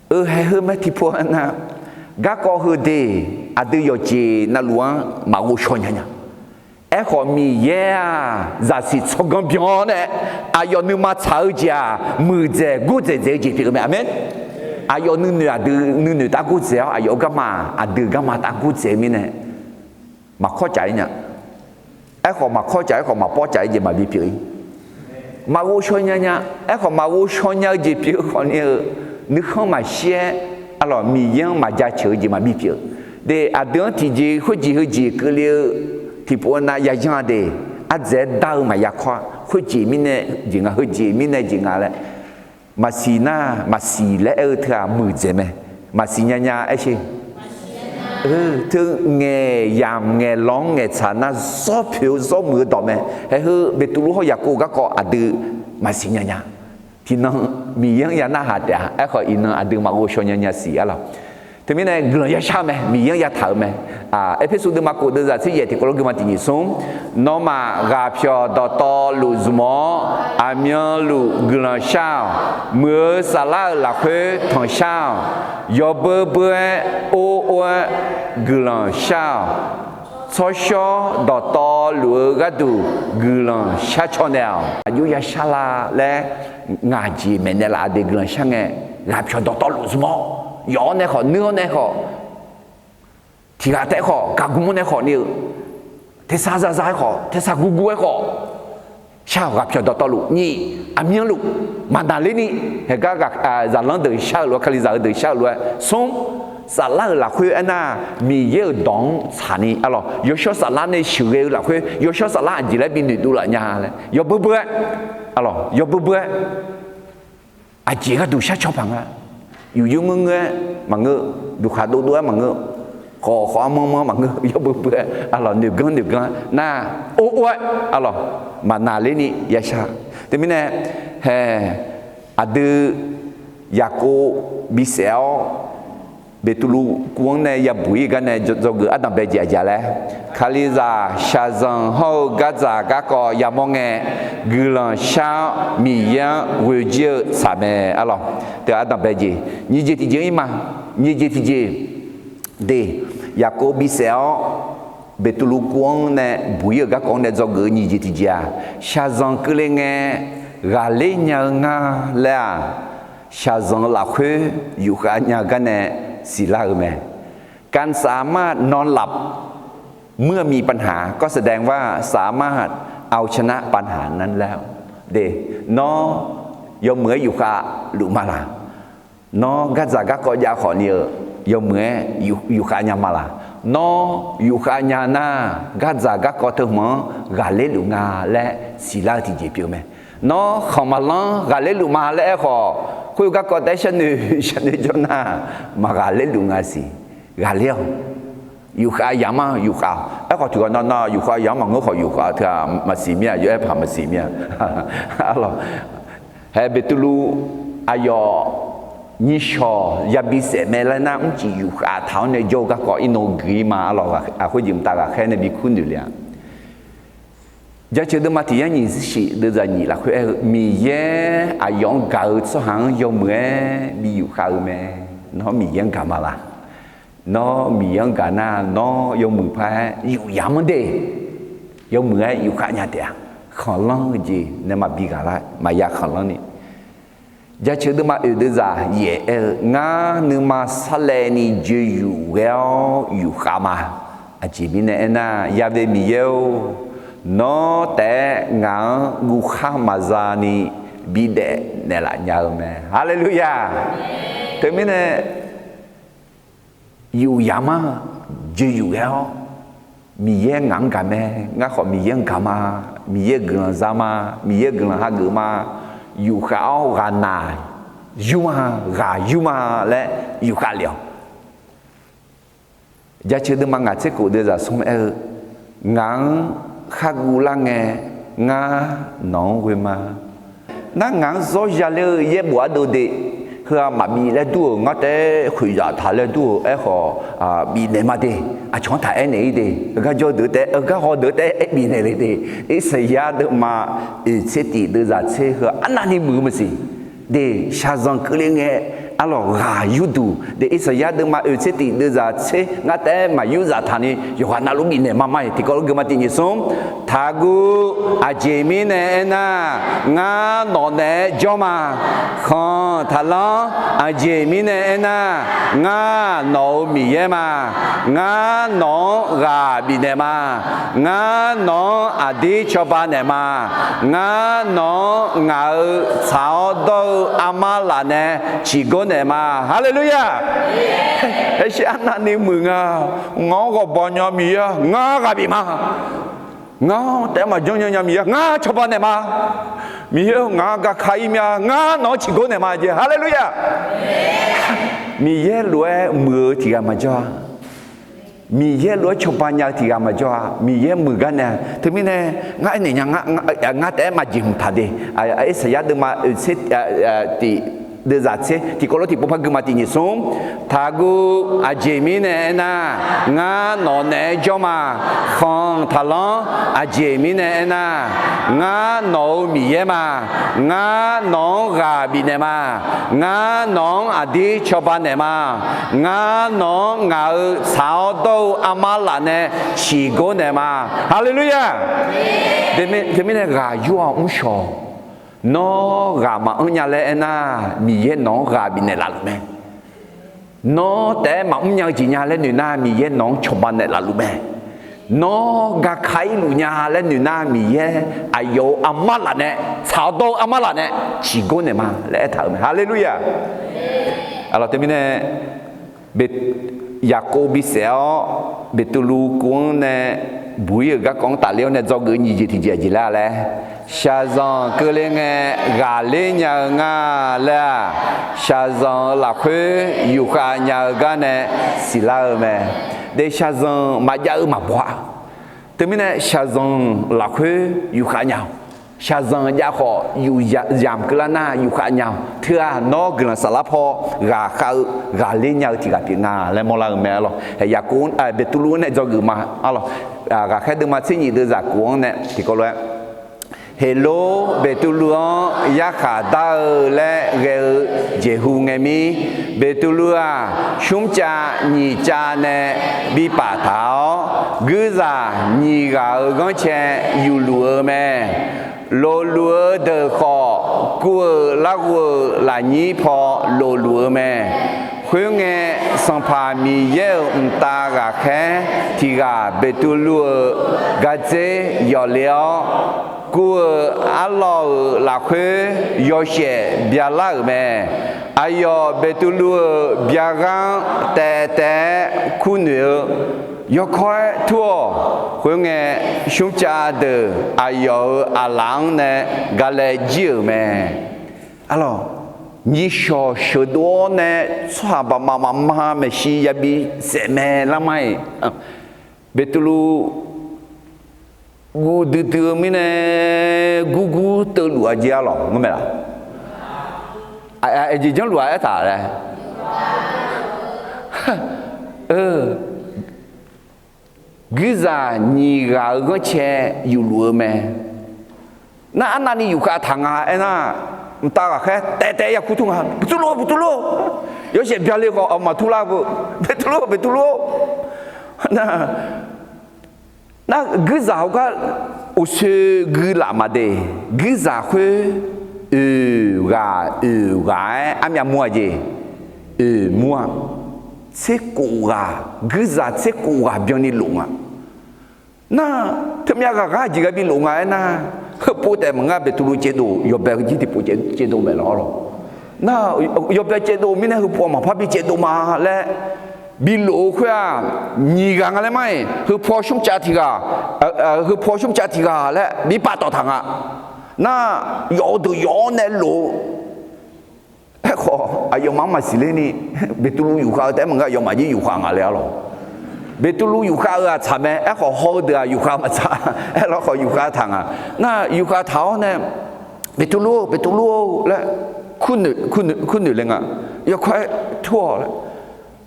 Eu, haeq heu mae tiqpov-aer nar, garkawv heu de, aqdui yawqjeq navluf-anr maqghov shaw nya nya. Aerkhawf, Miqyaer-aq, zaqsiq tsawrganr byan-awr nae, aqyawf nuima tsaq-eu jeq-aq, muiqdzaeq gordzaeq dzaeq-eu jeq pyeuf-eu mae. Aqmeq. Aqyawf nuinoeq aqdui nuinoeq tav gordzaeq-awr, aqyawf-euq garma aqdui garma tav gordzaeq-eu mirnae, maqkawr caf-ir nya. Aerkhawf, maqkawr caf, aerkhawf maqpawr caf-ir jeq maqbi pyeuf-ir. Maqghov shaw nya nya. Aerkhawf, maqghov shaw nya-eu jeq pyeuf-eu khawfni-eu, nuikhanr maqshir-aer, arlawq, Miqyaer-anr maqjaceuq-eu jeq maqbi pyeuf. De, aqdui-anr tiqjeq khoerjeq heujeq keuvle-eu tiqpov-aer nar, yayanr-a de, ardzaeq-aer dar-eu maqya kawr-a. Khoerjeq mirnae jeq nga, heujeq mirnae jeq nga laer maqsiq nar, maqsiq laer aer-eu teu-aq muiqdzaeq mae. Maqsiq nya nya aer sher. Teu ngaeq yamq ngaeq lawq-anr ngaeqtsaq nar, zawr poeq-eu zawr muiq-eu dawq mae. Haeq heu Beqtuvluv hawr Yaqkov garkawv aqdui maqsiq nya nya. Tiqnan Miqyaer-anr ya narhaq taef-a. Aerkhawf, iqnan aqdui maqghov shaw nya nya siq arlawq. Teumirnae guiqlanq yashar-eu mae, Miqyaer-anr yataq-euq mae. Erpersu deuvma kof deuvzaq tser yaef tiqkawv lof geufma tiq nyiq smr, nawmaf ghaqpyawq dawqtawvluf zmq-awr, aqmyanluf guiqlanq shar-awq. Muiq-eu saflar-euq lafkhoer tanqshar-awq. Yawbeur beur-aer or or-aer guiqlanq shar-awq. Tsawrshawr dawqtawvluf-eu gharduq guiqlanq shar caw naeq-awq. Aqjox yashar la laer ngaq jeq maeqnaeq laf-a de guiqlanq shar ngae, ghaqpyawq dawqtawvluf zmq-awr, yawf-awr nae khawf, nuir-awr nae khawf, tiq ghaq taef-aer khawf, gaqgmr-awr nae khawf ni-eu, tersar zaza-aer khawf, tersar gurgur-aer khawf, shar-awq. Ghaqpyawq dawqtawvluf nyiq, aqmyanluf, maqnaqlerni, haeqgar zaqlanr deuq shar-eu lof-aer, Kalizaq-eu deuq shar-eu lof-aer smr, saflar-euq lafkhoer aernar, Miqyaer-euq dawq-anr tsaqni arlawq, yawshawr saflar nae sheuqghae-eu lafkhoer yawshawr saflar aqjeq laer bi noeqdov laf nya laer yawbeur beur-aer, arlawq, yawbeur beur-aer, aqjeq gharduq shar caw paq nga. Yufyur ngeur ngeur-aer maqngeur, duqkhaq dovdov-aer maqngeur, khawf khawf-anr manr manr-anr maqngeur, yawbeur beur-aer arlawq, noeqganr noeqganr-aer nar, or or-aer arlawq, maqnaqlerni yashar. Teumirnae hae, aqdui Yaqkov bisaef-awr, Beqtuvluv kuv-anr nae yabuq-ir-eu gar nae dzawgeuf ardanq bae jeq aqjeq laer, Kalizaq shaqzanq hawr-eu gardzaq garkawv yamawr ngae, guiqlanq shar-awr Miqyaer-anr ghoejir-eu tsaq mae arlawq. Teu ardanq bae jeq nyiq jeq tiqjeq-ir ma. Nyiq jeq tiqjeq de, Yaqkov bisaef-awr, Beqtuvluv kuv-anr nae buq-ir-euq garkawv-anr nae dzawgeuf-eu nyiq jeq tiqjeq-aq, shaqzanq keuvle ngae ghaqler nya-eu nga laer-aq, shaqzanq-eu lafkhoer yufkhav nya-eu gar nae siqlar-eu mae. การสามารถนอนหลับเมื่อมีปัญหา ก็แสดงว่าสามารถเอาชนะปัญหานั้นแล้ว de, nawr yawmuiq-aer yufkhav luf ma laq? Nawr gardzaq garkawv jav khawf ni-euq yawmuiq-aer yufkhav nya ma laq? Nawr yufkhav nya nar, gardzaq garkawv teu hmq-anr ghaqler luf nga laer siqlar-eu tiqjeq pyeuf mae. Nawr khanq maqlanr ghaqler luf ma laer aerkhawf, khoer garkawv taef-aer sharnoeq sharnoeq jawr nar, maqghaqler luf nga siq. Ghaqler-awq. Yufkhav yamq-anr yufkhav-awq. Aerkhawf tiqghaq nav nav yufkhav yamq-anr maqngeur khawf yufkhav-eu teu-aq maqsiq mir-a, yawf-aer paq maqsiq mir-a. Arlawq, hae Beqtuvluv aqyawf nyiq shawq yabi saef mae laer nar, mrcif yufkhav taq-awr nae jawr-eu garkawv irnan guiq-ir ma. Arlawq, khoerjeq mqtav ghaqkhaer nae bi kur noeq le-a. Jaceuq deuvma tiq yar nyiq zir shif deuvzaq nyiq lafkhoer aer-eu, Miqyaer aqyawf-anr gaq-eu tsawrhaq-anr yawmuiq-aer bi yufkhav-eu mae. Nawr Miqyaer-anr gaq ma laq? Nawr Miqyaer-anr gaq nar, nawr yawmuiq paq-aer yufyaf-anr de. Yawmuiq-aer yufkhav nya taef-a. Khanqlanr-eu jeq nae maqbi ghaq lar, maqya khanqlanr ni. Jaceuq deuvma oeq deuvzaq yaef aer-eu, ngar nuima sarlaevni joeqyuf ghae-awr yufkhav ma. Aqjeq mirnae aernar, Ya've Miqyaer-or, nawr taef-aer ngaq-anr guvkhar maqza ni bidaef naeqlaf nya-eu mae. Haleluya! Teumirnae yufyaf ma, joeqyuf ghae-awr, Miqyaer ngaq-anr gaq mae, ngar khawf Miqyaer-anr gaq ma, Miqyaer guiqlanq za ma, Miqyaer guiqlanq hageuf ma, yufkhav-awr ghaqnaq yur ma, ghaq yur ma laer yufkhav lef-awq. Jaceuq deuvma ngaq tser khof deuvzaq smr aer-eu, ngaq-anr khar guvlar ngae, ngar nawq-anr ghoe ma. Nar ngaq-anr zawr ya ler-eu yaerbof ardov de, heu-aq maqbif laer dur-euq, ngar taef-aer khoeqzaq taq laer dur-euq aerkhawf, bifnaeq ma de. Aqcawq-anr taq aernaeq-ir de, heugar jawr deuq taef-aer, heugar haw deuq taef-aer aer bifnaeq le de. Irsaqyar deuvma oeq tser tif deuvzaq tser heu arnavni muiq-eu maqsiq de. Shaqzanq keuvle ngae, arlawq ghaq yurduq de. Irsaqyar deuvma oeq tser tif deuvzaq tser ngar taef-aer maqyur zaf taqni yawqghaq navluf bifnaeq ma ma-iq tiqkawv lof geufma tiq nyiq smr. Taqguv. Aqjeq mirnae aernar, ngar nawq naeq-aer jawr ma. Khanq taqlanr. Aqjeq mirnae aernar, ngar nawq-euq Miqyaer ma. Ngar nawq-anr ghaq bifnaeq ma. Ngar nawq-anr aqdir cawba naeq ma. Ngar nawq-anr ngaq-euq tsaq-awr dawr-eu armar laf nae ciqgor naeq ma. Haleluya! Aershir arnavni muiq nga. Ngaq-anr ghawqbawq nya Miqyaer-a, ngar ghaq bif ma. Ngar taef-aer maqjanr nya nya Miqyaer, ngar cawba naeq ma. Miqyaer-eu, ngaq-anr gaka-ir mya, ngar nawq-anr ciqgor naeq ma jeq. Haleluya! Miqyaer lof-aer muiq-eu tiq ghaq maqjawr-a. Miqyaer lof-aer cawba nya-eu tiq ghaq maqjawr-a. Miqyaer muiq gar nae, teumirnae ngar aernaeq nya, ngar taef-aer maqjeq hmq taq de. Irsaqyar deuvma oeq tser tif deuvzaq tser tiqkawv lof tiqpov par gui ma tiq nyiq smr. Taqguv aqjeq mirnae aernar, ngar nawq naeq-aer jawr ma. Khanq taqlanr aqjeq mirnae aernar, ngar nawq-euq Miqyaer ma. Ngar nawq-anr ghaq bifnaeq ma. Ngar nawq-anr aqdir cawba naeq ma. Ngar nawq-anr ngaq-euq tsaq-awr dawr-eu armar laf nae ciqgor naeq ma. Haleluya! Teumirnae ghaq yur-aq mrshawq. Nawr ghaq maqanr nya laer aernar, Miqyaer nawq-anr ghaq bifnaeq laf luf mae. Nawr taef-aer maqmr nya-eu jeq nya laer noeq nar, Miqyaer nawq-anr cawba naeq laf luf mae. Nawr gaka-ir luf nya laer noeq nar, Miqyaer aqyawf-euq armar laf nae, tsaq-awr dawr-eu armar laf nae ciqgor naeq ma laer aertaq-euq mae. Haleluya! Aqlawq teumirnae, Be-, Yaqkov bisaef-awr, Beqtuvluv kuv-anr nae buq-ir-euq garkawv-anr tafler-awr nae dzawgeuf nyiq jeq tiqjeq aqjeq laer-a laer, shaqzanq keuvle ngae ghaqler nya-eu nga laer-aq, shaqzanq-euq lafkhoer yufkhav nya-eu gar nae siqlar-eu mae. De shaqzanq maqjav-eu maqbaw-a. Teumirnae shaqzanq lafkhoer yufkhav nya-awq. Shaqzanq jav khawf yuf yamq keuvlar nar yufkhav nya-awq. Teu-aq nawr guiqlanq saflar paw ghaqkhav-eu ghaqler nya-eu tiq ghaq pyeuf nga laer mawrlar-eu mae lawq. Yaqkov, Beqtuvluv-anr nae dzawgeuf ma. Aqlawq, ghaqkhaer deuvma tser nyif deuvzaq kof-anr nae tiqkawv lof-aer, Heqlor Beqtuvluv-anr yarkhaq dar-eu laer ghae-eu jeqhu ngae mir, Beqtuvluv-aq, smrcav nyiq cav nae bi paftaq-awr, guirzaq nyiq ghaq-euq ghanrcae yufluf-eu mae. Lofluf-eu deuq khawf, kuv-euq larghov-euq lafnyir paw lofluf-eu mae. Khoerngae, Sanqpaq Miqyaer-euq mqtav ghaqkhaer tiq ghaq Beqtuvluv-euq gardzer yawf le-awr, kuv-euq arlawr-euq lafkhoer yawshaef byalar-euq mae. Aqyawf Beqtuvluv-euq byaqghaq-anr taev taev-aer kurnoeq-eu yawkawr-aer tur-awq. Khoerngae, smrcav deuq aqyawf-euq aqlaf-anr nae galae jir-euq mae. Aqlawq, nyiqshawq sheuqdov-awr nae tsawrhaq baqmaf mafma maeqshi yabi saef mae lar mar-iq, Beqtuvluv guv duidui-eu mirnae gurgur teuvluf-a jeq-a lawq ngar mae laq? Aqjeq janrluf-a aertaq laer, guirzaq nyiq ghaq-euq ghanrcae yufluf-eu mae. Nar arnavni yufkhav taq nga aernar, mqtav ghaqkhaer taev taev yakur tur nga, Beqtuvluv, Beqtuvluv, yawshaef byale khawf maq turlar beu, Beqtuvluv, Beqtuvluv-or. Nar, nar guirzaq heugar uqsoe guilaf maqde, guirzaq khoer oeq ghaq oeq ghaq-aer armyav mur-a jeq, oeq mur-a, tser kof ghaq, guirzaq tser kof ghaq byanni lof nga. Nar, teumyav ghaq ghaq jeq ghae bi lof nga aernar, heupov taef maqngeur, Beqtuvluv caevdov, yawbae jir tiqpov caevdov maeq lawq lawq. Nar, yawbae caevdov mirnae heupov maqpar bi caevdov ma laer bi lof-eu khoer-aq, nyiq ghaq nga laer mar-iq, heupov smrcav tiq ghaq, heupov smrcav tiq ghaq laer bi paftawf taq nga. Nar, yawf-eu deuq yawf-awr nae lof-eu Aerkhawf, aqyawfmaf-anr maqsiq ler ni, Beqtuvluv yufkhav-eu taef-aer maqngeur, aqyawfmaf jir yufkhav nga le-a lawq. Beqtuvluv yufkhav-eu-aq tsaq mae, aerkhawf haw-eu deuq-aq yufkhav maqtsaq, aerlawkhawf yufkhav taq nga. Nar yufkhav taq-awr nae, Beqtuvluv-or, Beqtuvluv-or laer kurnoeq le nga. Yawkawr-aer tur-awq laer.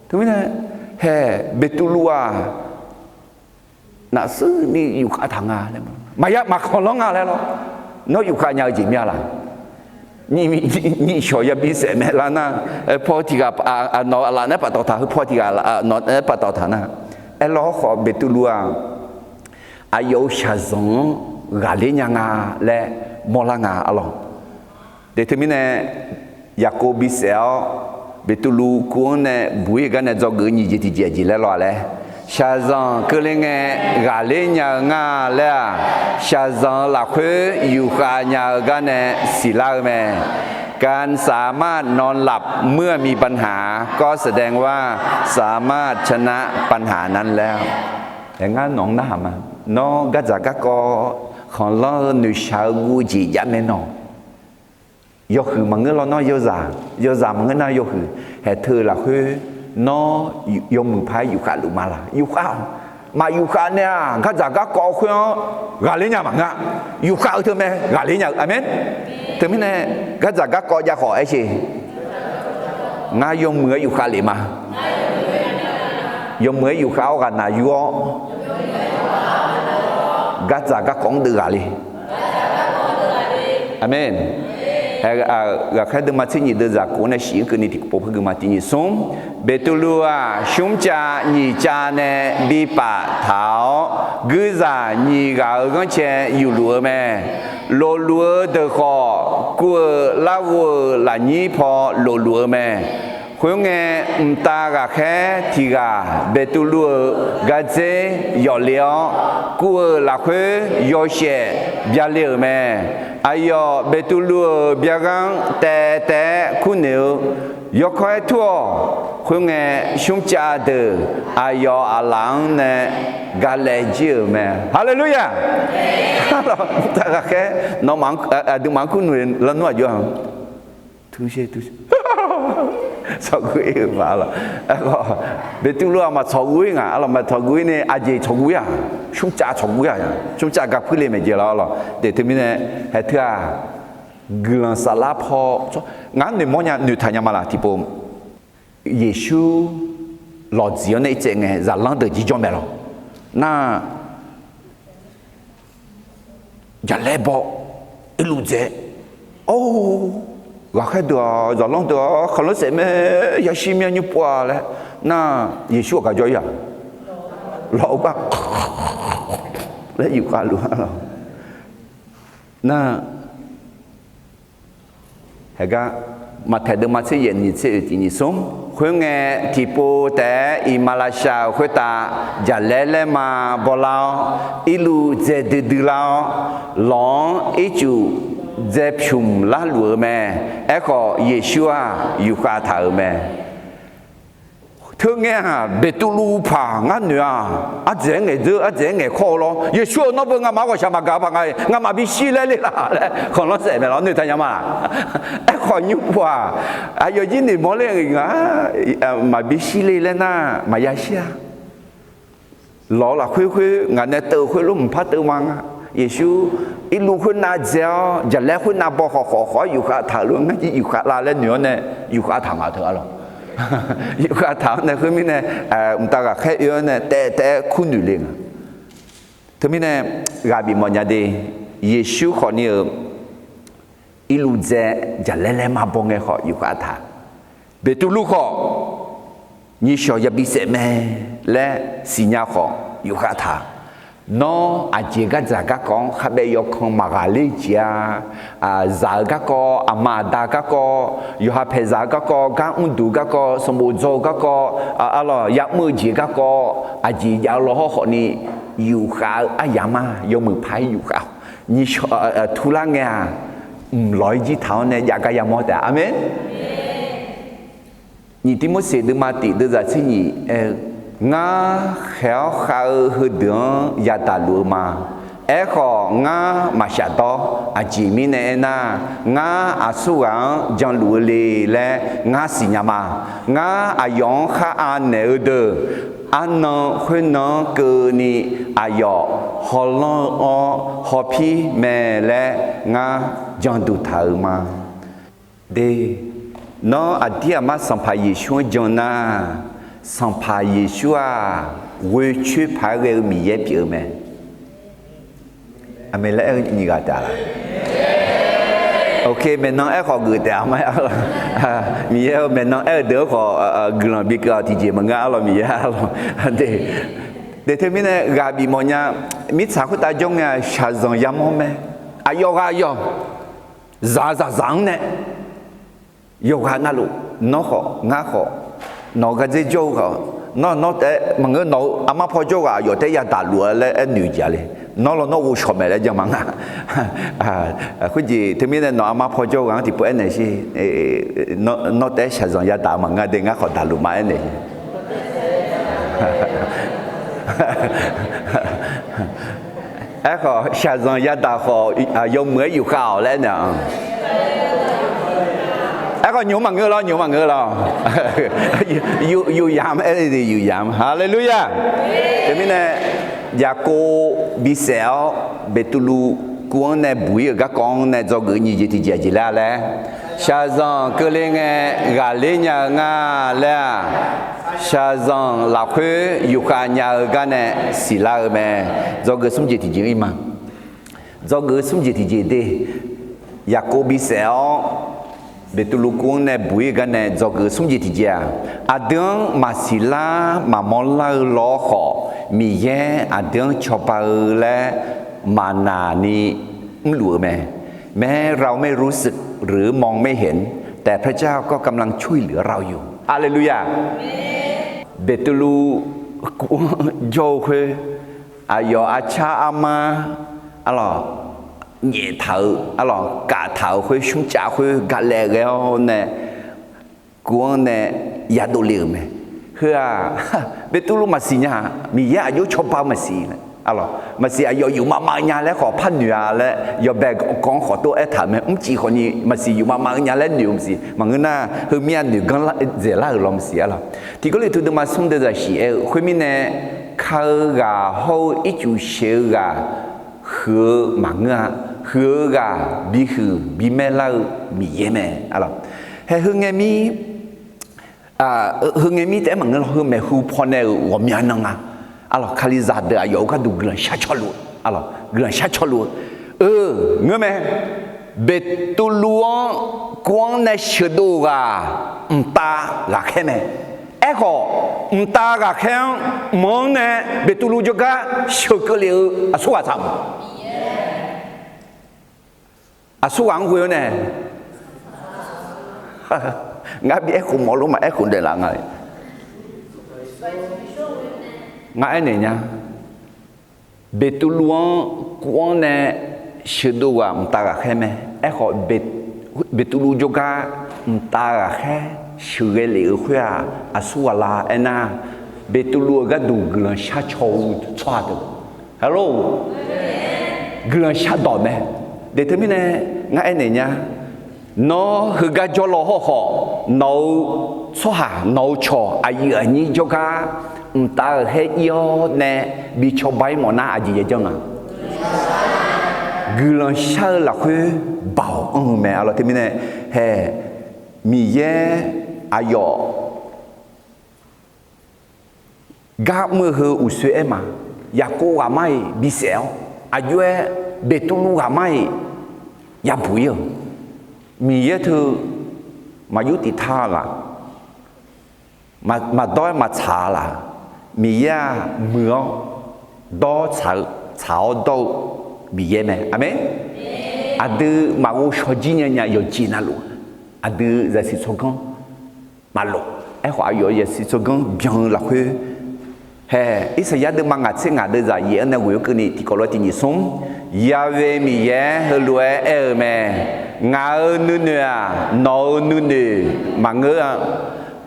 Teumirnae, hae, Beqtuvluv-aq, nafsuir ni yufkhav taq nga laer, maqya maqkhanq lanr nga laer lawr. Nawr yufkhav nya-eu jeq mir-a laq? Nyiq shawq yabi saef mae lar nar, paw tiq ghaq, nawq-euq aqlaf naeq-aer paftawf taq, heu paw tiq ghaq nawq naeq-aer paftawf taq nar, aerlawkhawf Beqtuvluv-aq, aqyawf-euq shaqzanq-anr ghaqler nya nga laer mawrlar nga-a lawq. Teq teumirnae, Yaqkov bisaef-awr, Beqtuvluv kuv-anr nae buq-ir gar nae dzawgeuf-eu nyiq jeq tiqjeq jeq laer lawr-a laer, shaqzanq keuvle ngae ghaqler nya-eu nga laer-aq, shaqzanq-euq lafkhoer yufkhav nya-eu gar nae siqlar-eu mae. การสามารถนอนหลับเมื่อมีปัญหาก็แสดงว่าสามารถชนะปัญหานั้นแล้ว Ngar nawq-anr narhaq ma. Nawr gardzaq garkawv khanqlanr-eu noeqshaq-eu guv-eu jeq jav mae nawq. Yawhuiq maqngeur lawr nawr yawzaq, yawzaq maqngeur nar yawhuiq, haeq teu-eu lafkhoer nawr yawmuiq paq-aer yufkhav luf ma laq? Yufkhav-awq. Maq yufkhav nae-aq, gardzaq garkawv khoer-anr ghaqler nya maqngeur-a. Yufkhav-eu teu mae ghaqler nya-eu. Aqmeq. Teumirnae, gardzaq garkawv jav khawf aer sher. Ngar yawmuiq-aer yufkhav lef ma. Yawmuiq-aer yufkhav-awr ghaqnaq yur-awr, gardzaq garkawv-anr deuv ghaq le. Aqmeq. Ghaqkhaer deuvma tser nyiq deuvzaq kof-anr nae shif-anr keuvni tiqpov par gui ma. Tiq nyiq smr. Beqtuvluv-aq, shmrcav nyiq cav nae bipaf taq-awr, guirzaq nyiq ghaq-euq ghanrcae yufluf-eu mae. Lofluf-eu deuq khawf, kuv-euq larghov-euq lafnyir paw lofluf-eu mae. Khoerngae, mqtav ghaqkhaer tiq ghaq Beqtuvluv-euq gardzer yawf le-awr, kuv-euq lafkhoer yawshaef byale-euq mae. Aqyawf Beqtuvluv-euq byarghanr taev taev-aer kurnoeq-eu yawkawr-aer tur-awq. Khoerngae, shmrcav deuq aqyawf aqlaf-anr nae galae jir-euq mae. Haleluya! Mqtav ghaqkhaer nawmaf aqduimaf-anr kurnoeq lanr nmr aqjox-a. Tsawqguv-ir-euq ma arlawq. Beqtuvluv-aq maqtsawqguv-ir nga arlawq, maqtsawqguv-ir nae aqjeq tsawqguv-ir-aq, shmrcav tsawqguv-ir-aq, shmrcav ga puirle maeqjeq lawr arlawq. Teq teumirnae, haeq teu-aq, guiqlanq saflar paw, ngar noeqmawr nya noeqtaq nya ma laq tiqpov. Yeqsur lawqdziq-anr nae irtsaev ngae zaqlanr deuq jirjawr mae lawq. Nar, jaqlaer baw, irluf dzae, or, ghaqkhaer deuq-aq, zaqlanr deuq-aq, khanqlanr saef mae, yashir mya nymr pov-a laer nar, Yeqsur-aq gaq jawr-ir-aq, lawq-eu gar laer yufkhav luf-a lawq. Nar, haeq gar, Maqtaeq deuvma tser yaef nyiq tser oeq tiq nyiq smr. Khoerngae, tiqpov taef-aer iqmalavshav-euq khoertav jaqlaer laerma bawlar-awr, irluf dzae duidui lar-awr, lawq-anr ircuf dzae pyumq larluf-eu mae. Aerkhawf, Yeqsur-aq yufkhav taq-euq mae. Teungae-aq, Beqtuvluv paq ngar noeq-aq, ardzaeq-aer ngaeqdzeur, ardzaeq-aer ngaeqkawr-eu lawr. Yeqsur-euq nawr beu ngamaf-anr ghawqshaq maqgaq paq nga-iq, ngamaf bishir laer le laf laer khanqlanr saef mae lawr, noeqtaq nya ma. Aerkhawf, nymr pov-aq, aqyawf jir noeqmawr ler nga, maqbishir le laer nar, maqya shir-a. Lawq-eu lafkhoer khoer ngaq nae teuv-eu khoerlof mqpar teuv ma nga. Yeqsur irluf khoernav dzae-awr, jaqlaer khoernav baw khawf khawf khawf-awr yufkhav taq-euq lof, ngar jir yufkhav la laer noeq-awr nae, yufkhav taq nga teu arlawq. Yufkhav taq-awr nae khoermirnae, mqtav ghaqkhaer oe-awr nae taev taev-aer kurnoeq le nga. Teumirnae, ghaq bifmawf nya de, Yeqsur khawfni-euq irluf dzae jaqlaer laerma baw ngae khawf yufkhav taq. Beqtuvluv khawf, nyiqshawq yabi saef mae laer siqnya khawf yufkhav taq. Nawr aqjeq gardzaq garkawv-anr kharbaev yawkan maqghaq ler jeq-a. Zaq-eu garkawv, aqma aqda garkawv, yawqha paeqzaq-eu garkawv, gar mrduq garkawv, sanqbof dzaw-eu garkawv, arlawq ya'mr-eu jeq garkawv, aqjeq jav-eu law hawr khawfni, yufkhav-eu aryamq-a, yawmuiq paq-aer yufkhav. Nyiqshawq turlar ngae-aq, mq lawq-ir jir taq-awr nae jav gar yamawr taef-a. Aqmeq. Nyiq Tirmorseq deuvma tiq deuvzaq tser nyiq aer-eu, ngar khaeq-awr khav-eu heudeuq-anr yadaq luf-eu ma. Aerkhawf, ngar maqshaf dawr. Aqjeq mirnae aernar, ngar aqsurghaq-anr janluf-eu le laer ngar siqnya ma. Ngar aqyawf-anr khar anaeq-eu deuq, arnan khoernan-anr keuvni aqyawf hawlanr-eu-awr hawpir mae laer ngar janduq taq-euq ma. De, nawr aqdir aqmar Sanqpaq Yeqsur-anr jan nar, Sanqpaq Yeqsur-aq, ghoecoer paq-aer ghae-eu Miqyaer pyeuf-eu mae. Aqmeq laer aer-eu nyiq ghaq taef-a laq? Ok, maeqnan aerkhawf geuf taef-a ma. Miqyaer-eu maeqnan aer-eu deuq-anr khawf guiqlanq bikeuv-awq tiqjeq maqngeur arlawq Miqyaer arlawq. De, teumirnae ghaq bifmawf nya, mirtsaq khoertav jawr ngae-aq shaqzanq yamawr mae. Aqyawf ghaq aqyawf, zaq zaqzaq-anr nae yawqghaq navluf, nawr khawf ngar khawf, nawq-eu gardzer jawr-eu ghaq, nawr nawr taef-aer maqngeur, nawq-eu armar paw jawr-eu ghaq aqyawf taef-aer yadaq luf-a laer aernoeq jeq-a le. Nawr lawnmr ghovshaw mae laer jan ma nga. Khoerjeq teumirnae nawq armar paw jawr-eu ghaq-anr tiqpov aernaeq sher. Nawr taef-aer shaqzanq yadaq maqngeur de, ngar khawf daqluf ma aernaeq sher. Aerkhawf shaqzanq yadaq khawf yawmuiq-aer yufkhav-awq laer aernaeq-a. Aerkhawf nymq maqngeur lawr, nymq maqngeur lawr. Yuf yamq aer-eu de, yuf yamq. Haleluya. Teumirnae, Yaqkov bisaef-awr Beqtuvluv kuv-anr nae buq-ir-euq garkawv-anr nae dzawgeuf nyiq jeq tiqjeq aqjeq laer-a laer, Shaqzanq keuvle ngae ghaqler nya-eu nga laer-aq, shaqzanq lafkhoer yufkhav nya-eu gar nae siqlar-eu mae. Dzawgeuf smr jeq tiqjeq-ir ma. Dzawgeuf smr jeq tiqjeq de. Yaqkov bisaef-awr, Beqtuvluv kuv-anr nae buq-ir-eu gar nae dzawgeuf smr jeq tiqjeq-aq, aqdui-anr maqsiq lar maqmawr lar-eu lawr khawf, Miqyaer aqdui-anr cawba-eu laer maqnaq ni mrluf-eu mae. แม้เราไม่รู้สึกหรือมองไม่เห็น แต่พระเจ้าก็กำลังช่วยเหลือเราอยู่ Haleluya. Beqtuvluv kuv-anr jawr-eu khoer, aqyawf arcar armar, arlawq, nyaeftaq-eu, arlawq, kaftaq-euq khoer, shmrcav khoer galaev ghae-awr nae, kuv-anr nae yadov le-euq mae. Heu-aq, Beqtuvluv maqsiq nya-aq, Miqyaer aqjox cawba-eu maqsiq laer, arlawq, maqsiq aqyawf yufmav mav-eu nya laer khawf par noeq-a laer yawbae gawq-anr khawf tov aertaq-euq mae. Mrcif khawfni maqsiq yufmav mav-eu nya laer noeq-eu maqsiq. Maqngeur nar, heumyav noeq ganr dzaeqlar-euq law maqsiq, arlawq. Tiq Gawrliqtu deuvma smr deuv zaqsiq aer-eu khoermirnae, ka-eu ghaq hawr-eu ircuf sheuq-eu ghaq huiq-eu maqngeur-a. Huiq-eu ghaq bihuiq bimaer lar-eu Miqyaer mae, arlawq. Hae heu ngae mir, heu ngae mir taef-aer maqngeur law, heu maeqhu pawnae-euq ghawqmya nan nga. Arlawq, Kalizaq deuq aqyawf-euq gharduq guiqlanq shar cawluf-eu, arlawq, guiqlanq shar cawluf-eu, eu, ngeur mae. Beqtuvluv-anr kuv-anr nae sheuqdov-eu ghaq mqtav ghaqkhaer mae. Aerkhawf, mqtav ghaqkhaer-anr mq-anr nae Beqtuvluv jawrgar sheuqkeuv lef-eu aqsur ghaq tsaq mq. Aqsur ghaq-anr ghoe-awr nae, ngar bi aerkhof mawf lof ma, aerkhof daeqlaf nga. Ngar aernaeq nya. Beqtuvluv-anr kuv-anr nae sheuqdov ghaq mqtav ghaqkhaer mae. Aerkhawf, Beqtuvluv jawrgar mqtav ghaqkhaer sheuqghae lef-eu khoer-aq, aqsur ghaq la aernar, Beqtuvluv-euq gharduq guiqlanq shar caw-eu tsawrhaq deuq, halo, guiqlanq shardawq mae. Deuq teumirnae ngar aernaeq nya. Nawr heugar jawrlaw hawrkhawf, nawq-euq tsawrhaq, nawq-euq cawq aqyuif aqnyir jawrgar mqtav ghaqkhaer ir-awr nae bi cawba-ir mawf nar, aqjeq yajanr nga. Guiqlanq shar-eu lafkhoer baoq anr-eu mae, arlawq. Teumirnae, hae, Miqyaer aqyawf gar mr-eu heu uqsoer aer ma. Yaqkov ghaqmar-iq bisaef-awr, aqjox-aer Beqtuvluv ghaqmar-iq yabuq-ir-euq, Miqyaer teu maqyur tiq tar-a laf, maqdawr-aer maqtsaq-a laf, Miqyaer-aq muiq-awr dawr tsaq-eu, tsaq-awr dawr-eu Miqyaer mae. Aqmeq. Aqdui maqghov shaw jir nya nya yawqjeq navluf, aqdui zaqsiq tsawrganr maqlof. Aerkhawf, aqyawf zaqsiq tsawrganr byan-eu lafkhoer, hae, Irsaqyar deuvma ngaq tser ngaq deuv zaq yaef-anr nae ghoeq-awr keuvni tiqkawv lof-aer tiq nyiq smr, Yaqve Miqyaer heulof-aer aer-eu mae. Ngaq-euq nuinoeq-aq, nawq-euq nuinoeq maqngeur-a.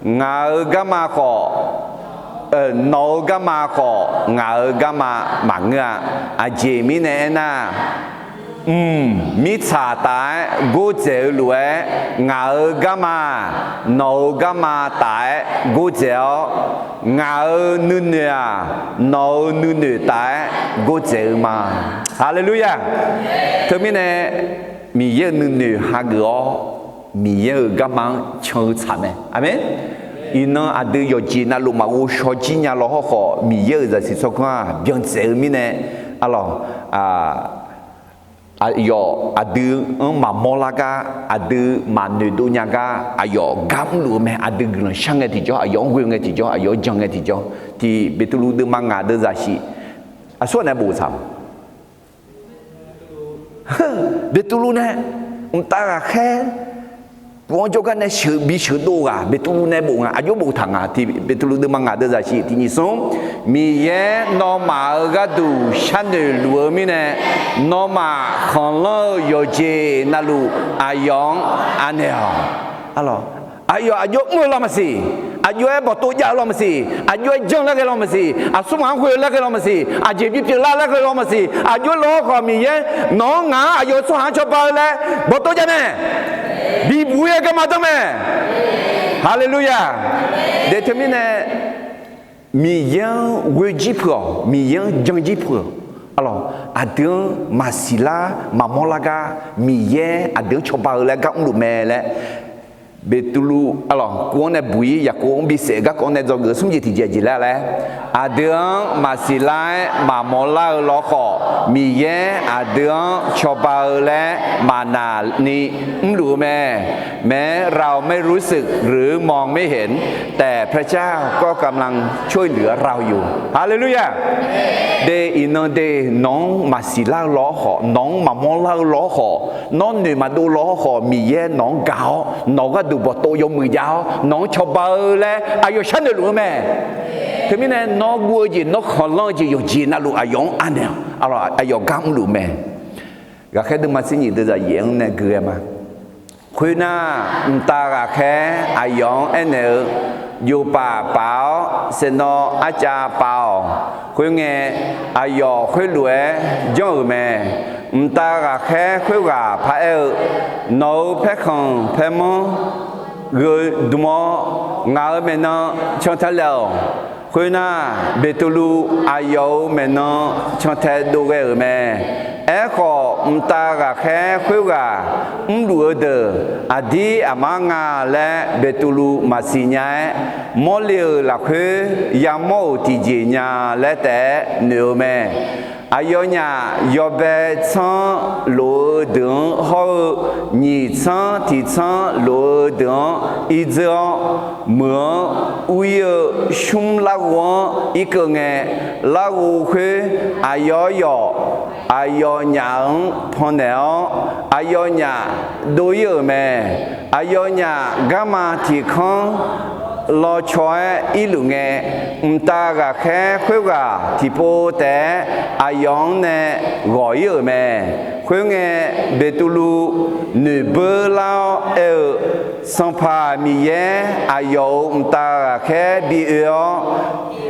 Ngaq-euq garma khawf, nawq-euq garma khawf, ngaq-euq garma maqngeur-a. Aqjeq mirnae aernar, mq mirtsaq taf-aer gordzaeq-eu lof-aer, ngaq-euq garma-aq, nawq-euq garma taf-aer gordzaeq-awr, ngaq-euq nuinoeq-aq, nawq-euq nuinoeq taf-aer gordzaeq-eu ma. Haleluya! Teumirnae, Miqyaer-euq nuinoeq hageuf-awr, Miqyaer-euq garma-anr can-eu tsaq mae. Aqmeq. Iqnan aqdui yawqjeq navluf maqghov shaw jir nya law hawrkhawf, Miqyaer-euq zaqsiq tsawrganr-aq byan dzaeq-eu mirnae, arlawq, aqyawf aqdui-anr maqmawr lar gar, aqdui maqnoeqdov nya gar, aqyawf gar mrluf-eu mae. Aqdui guiqlanq shar ngae tiqjawr, aqyawf-anr ghoe ngae tiqjawr, aqyawf-anr jan ngae tiqjawr, tiq Beqtuvluv deuvma ngaq deuv zaqsiq aqsur-aq nae bof tsaq ma. Beqtuvluv nae mqtav ghaqkhaer, puf-anr jawrgar nae sheuq bi sheuqdov ghaq Beqtuvluv nae bof nga, aqjox boftaq nga. Tiq Beqtuvluv deuvma ngaq deuv zaqsiq tiq nyiq smr, Miqyaer nawmaf-euq gharduq sharnoeq luf-eu mirnae, nawmaf khanqlanr-eu yawqjeq navluf aqyawf-anr anaeq-awq. Aqlawq, aqyawf aqjox mr-eu law maqsiq, aqjox-aer bawqtov jav-eu law maqsiq, aqjox-aer janr laer ghae law maqsiq, aqsur maq-anr ghoe laer ghae law maqsiq, aqjeq bipyeuf lar laer ghae law maqsiq, aqjox lawr khawf Miqyaer nawq-anr ngaq-anr aqyawf-euq tsawrhaq-anr cawba-eu laer bawqtov jav mae. Bibuq-ir-aer garma danr mae. Haleluya! Deuq teumirnae, Miqyaer-anr ghoe jir peuq-awq, Miqyaer-anr jan jir peuq-awq. Arlawq, aqdui-anr maqsiq lar maqmawr lar gar Miqyaer aqdui-anr cawba-eu laer gar mrluf mae laer, Beqtuvluv arlawq kuv-anr nae buq-ir Yaqkov-anr bisiq-eu garkawv-anr nae dzawgeuf smr jeq tiqjeq jeq laer laer, aqdui-anr maqsiq lar-aer maqmawr lar-eu lawkhawf, Miqyaer aqdui-anr cawba-eu laer maqnaq ni mrluf-eu mae. แม้เราไม่รู้สึกหรือมองไม่เห็น แต่พระเจ้าก็กำลังช่วยเหลือเราอยู่ Haleluya. De iqnan de nawq-anr maqsiq lar-eu lawkhawf, nawq-anr maqmawr lar-eu lawkhawf, nawr noeq maqdov lawkhawf, Miqyaer nawq-anr gaq-awr nawq-eu gharduq bawqtov yawmuiq jav-awr nawq-anr cawba-eu laer aqyawf sharnoeq luf-eu mae. Teumirnae nawr guv-eu jeq, nawr khanqlanr-eu jeq yawqjeq navluf aqyawf-anr anaeq-awq. Aqyawf gar mrluf mae. Ghaqkhaer deuvma tser nyiq deuvzaq yaef-anr nae gui ghae ma. Khoernar, mqtav ghaqkhaer aqyawf-anr aernaeq-eu, Jofpaf paf-awr saeqnawv arcav pav-awq. Khoerngae, aqyawf khoerlof-aer janr-euq mae. Mqtav ghaqkhaer khoerghaq paraer-eu, Nawq-euq paerkhanq paermanr gheu dm-awr, ngaq-euq maeqnan cantae laeq-awq. Khoernar, Beqtuvluv aqyawf-euq maeqnan cantae dov ghae-euq mae. Aerkhawf, mqtav ghaqkhaer khoerghaq mrluf-eu deuq aqdir aqmar nga laer Beqtuvluv maqsiq nya-aer, mawrle-euq lafkhoer yamawr-euq tiqjeq nya laer taef-aer noeq-eu mae. Aqyawfnyaf yawbae tsanr lof-eu deuq-anr hawr-eu, nyiq tsanr tiq tsanr lof-eu deuq-anr irdzeur-awr, meuq-anr ur-ir-eu shmr larghov-anr irkeuv ngae, larghov khoer aqyawf yawf aqyawfnyaf-anr pannaeq-awr, aqyawfnyaf dov-ir-euq mae. Aqyawfnyaf garma tiq kanr lawcaw-aer irluf ngae, mqtav ghaqkhaer khoerghaq tiqpov taef-aer aqyawf-anr nae ghawq-ir-euq mae. Khoerngae, Beqtuvluv noeqbeur lar-awr aer-eu, Sanqpaq Miqyaer, aqyawf-euq mqtav ghaqkhaer bi oe-awr,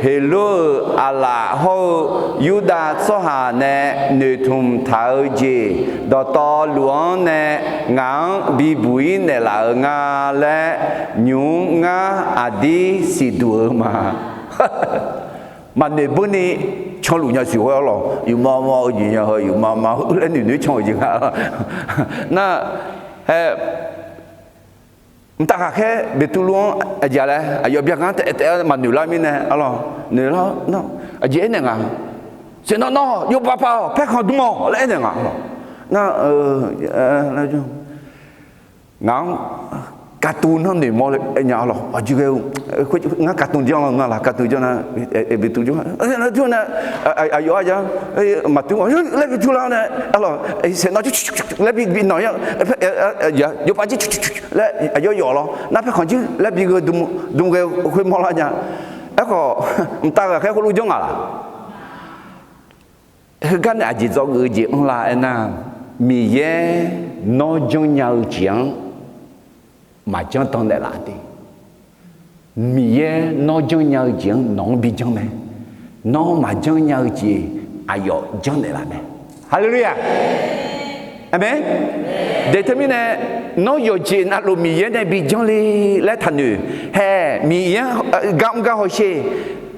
Heqlor-euq aqlaf hawr-eu Yurdav tsawrhaq nae noeqtmq taq-eu jeq dawqtawvluf-anr nae ngaq-anr bibuq-ir naeqlaf-euq nga laer, nymq-mr ngar aqdir siqduq-eu ma. Maqnoeq beurni canluf nya siq ghoer-awr lawq, yufmav mav-eu jeq nya heu, yufmav mav-eu laer noeq noeq-aer can-eu jeq nga. Nar, hae, mqtav ghaqkhaer Beqtuvluv-anr aqjeq laer aqyawf byaganr taef taef-aer maqnoeq lar mirnae, arlawq noeq lar, aqjeq aernaeq nga, saeqnawv nawr yawbav pav-awq, paerkhanq dm-awq laer aernaeq nga, arlawq. Nar, ngaq-anr katuv nanr noeqmawr nya, arlawq, aqjeq ghae-eu, ngar katuv janr-awr nar laq, katuv janr nar, Beqtuvluv janr nar, aqyawf-a ya, maqtuv laer bi tur lar nae, arlawq, saeqnawv laer bi nawq-ir, yawbav jir laer aqyawf yawf lawr nar, paerkhanq jir laer bi gheu dm ghae khoermawr lar nya. Aerkhawf, mqtav ghaqkhaer khoerlof janr ngaq laq. Heugar nae aqjeq dzawgeuf-eu jeq anrlar aernar, Miqyaer nawr janrnya-eu jeq-anr maqjanr dan naeqlaf de. Miqyaer nawr janrnya-eu jeq-anr nawq-anr bi janr mae. Nawr maqjanr nya-eu jeq aqyawf janrnaeq laf mae. Haleluya! Aqmeq. De teumirnae, nawr yawqjeq navluf Miqyaer nae bi janr le laer taqnoeq. Hae, Miqyaer-anr gar mr gar hawsher.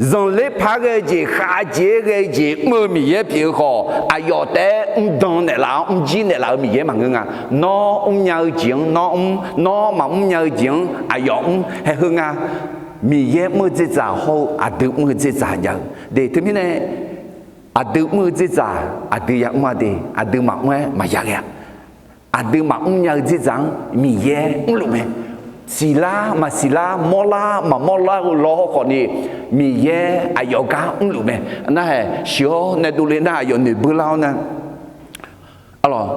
Zanqler par ghae-eu jeq, khavjeq-aer ghae-eu jeq mr-eu Miqyaer pyeuf-eu khawf, aqyawf taef-aer mrdan naeqlaf-awr mrjir naeqlaf-eu Miqyaer maqngeur nga. Nawr mrnya-eu jeq-anr nawr mr, nawr maqmr nya-eu jeq-anr aqyawf mr. Hae heu nga. Miqyaer mr-eu dzerdzaq hawr-eu aqdui mr-eu dzerdzaq jav-eu de. Teumirnae, aqdui mr-eu dzerdzaq aqdui yamr-a de, aqdui maqmr-aer maqya ghae-a. Aqdui maqmr nya-eu dzerdzaq-anr Miqyaer mrluf mae. Siqlar maqsiqlar, mawrlar maqmawrlar-eu lawr khawfni, Miqyaer aqyawf gar mrluf mae. Nar hae, shiq-awr nae dovle nar aqyawf noeqbeur lar-awr nar, arlawq,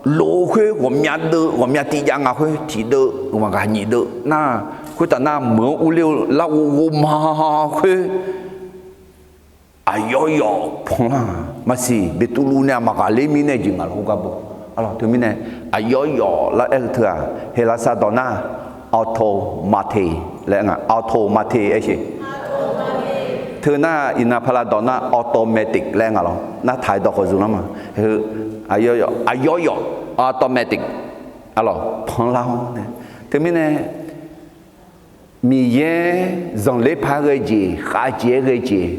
lof-eu khoer ghawqmya deuv, ghawqmya tiq jav nga khoer tiq deuv, ghaq nyiq deuv nar, khoertav nar meuq-anr urler-eu larghov ghovma khoer aqyawf yawf panlar-a. Maqsiq, Beqtuvluv nae maq ghaqler mirnae jeq ngaq lawr gar bo. Arlawq, teumirnae aqyawf yawf lar aer-eu teu-aq, Heqlaqsar dawq nar, automate laer nga, automate aer-eu. Teu nar iqnan pala dawq nar automatic laer nga lawr. Nar taq-aer dawq khawf zmq lar ma. Heu, aqyawf yawf, aqyawf yawf automatic, arlawq, panlar-awr nae. Teumirnae Miqyaer zanqler par ghae jeq, khavjeq-aer ghae jeq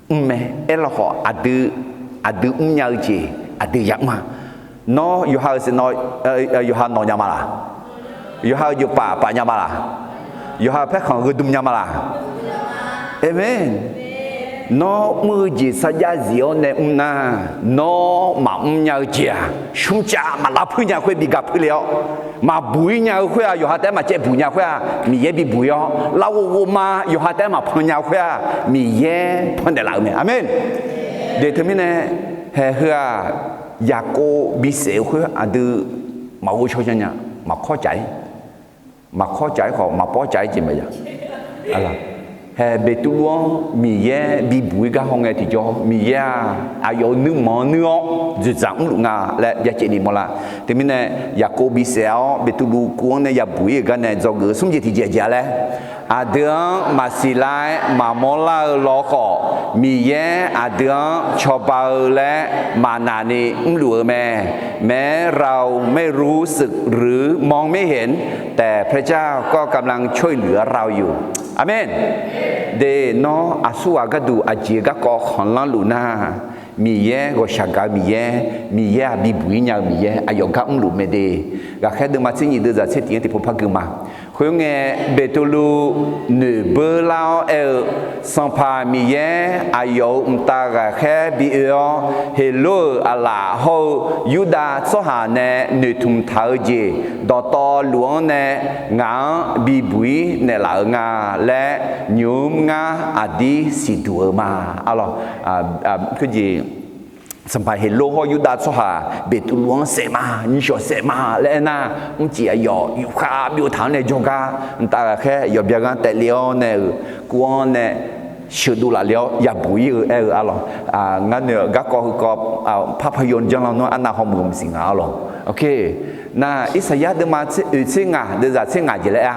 mr mae. Aerlawkhawf aqdui aqdui mrnya-eu jeq aqdui yamr-a. Nawr yawqha-euq siq nawr, yawqha nawq nya ma laq? Yawqha-euq jeuqpaf paf nya ma laq? Yawqha-euq paerkhanq gheudm nya ma laq? Aqmeq. Nawr mr-eu jeq sarjax zif-awr nae mr nar, nawr maqmr nya-eu jeq-aq, smrcav maq lavpuir nya khoer bi ga puir le-awr, maqbuq-ir nya-eu khoer-aq, yawqha taef-aer maqcaev buq nya khoer-aq, Miqyaer bibuq-ir-awr, lavghov ghovma yawqha taef-aer maqpan nya khoer-aq, Miqyaer pannaeq laf-euq mae. Aqmeq. Deuq teumirnae, haeq heu-aq, Yaqkov bisaef-eu khoer aqdui maqghov shaw nya nya, maqkawr caf-ir, maqkawr caf-ir khawf maqpawr caf-ir jeq mae ya. Haeq Beqtuvluv-anr Miqyaer bibuq-ir gar hawngae tiqjawr, Miqyaer-aq, aqyawf-euq nuirmanq-anr nuir-awr dzoeqdzaq mrluf nga laer byacaevni mawrlar. Teumirnae, Yaqkov bisaef-awr Beqtuvluv kuv-anr nae yabuq-ir-euq gar nae dzawgeuf-eu smr jeq tiqjeq aqjeq-a laer, aqdui-anr maqsiq lar-aer maqmawr lar-eu lawkhawf, Miqyaer aqdui-anr cawba-eu laer maqnaq ni mrluf-eu mae. แม้เราไม่รู้สึกหรือมองไม่เห็น แต่พระเจ้าก็กำลังช่วยเหลือเราอยู่ Aqmeq. De, nawr aqsurghaq gharduq aqjeq garkawv khanqlanr luf nar, Miqyaer ghawqshaq gaq-eu Miqyaer, Miqyaer-aq bibuq-ir nya-eu Miqyaer, aqyawf gar mrluf mae de. Ghaqkhaer deuvma tser nyif deuvzaq tser tiq-anr tiqpov par gui ma. Khoerngae, Beqtuvluv noeqbeur lar-awr aer-eu, Sanqpaq Miqyaer, aqyawf-euq mqtav ghaqkhaer bi oe-awr, Heqlor-euq aqlaf hawr-eu Yurdav tsawrhaq nae noeqtmq taq-eu jeq dawqtawvluf-anr nae ngaq-anr bibuq-ir naeqlaf-euq nga laer, nymq-mr ngar aqdir siqduq-eu ma. Arlawq, khoerjeq, Sanqpaq Heqlor hawr Yurdav tsawrhaq Beqtuvluv-anr saef ma, nyiqshawq saef ma laer aernar, mrcif aqyawf yufkhav byov taq-anr nae jawrgar mqtav ghaqkhaer yawqbya ghanr taef le-awr nae-euq kuv-anr nae sheuqdov laf le-awr yabuq-ir-eu aer-eu arlawq. Ngar noeq-eu garkawv heukawv par par yaw janr lan nawr arnav hawmuiq maqsiq nga arlawq. Nar, Irsaqyar deuvma oeq tser ngaq deuvzaq tser ngaq jeq laer aer-a,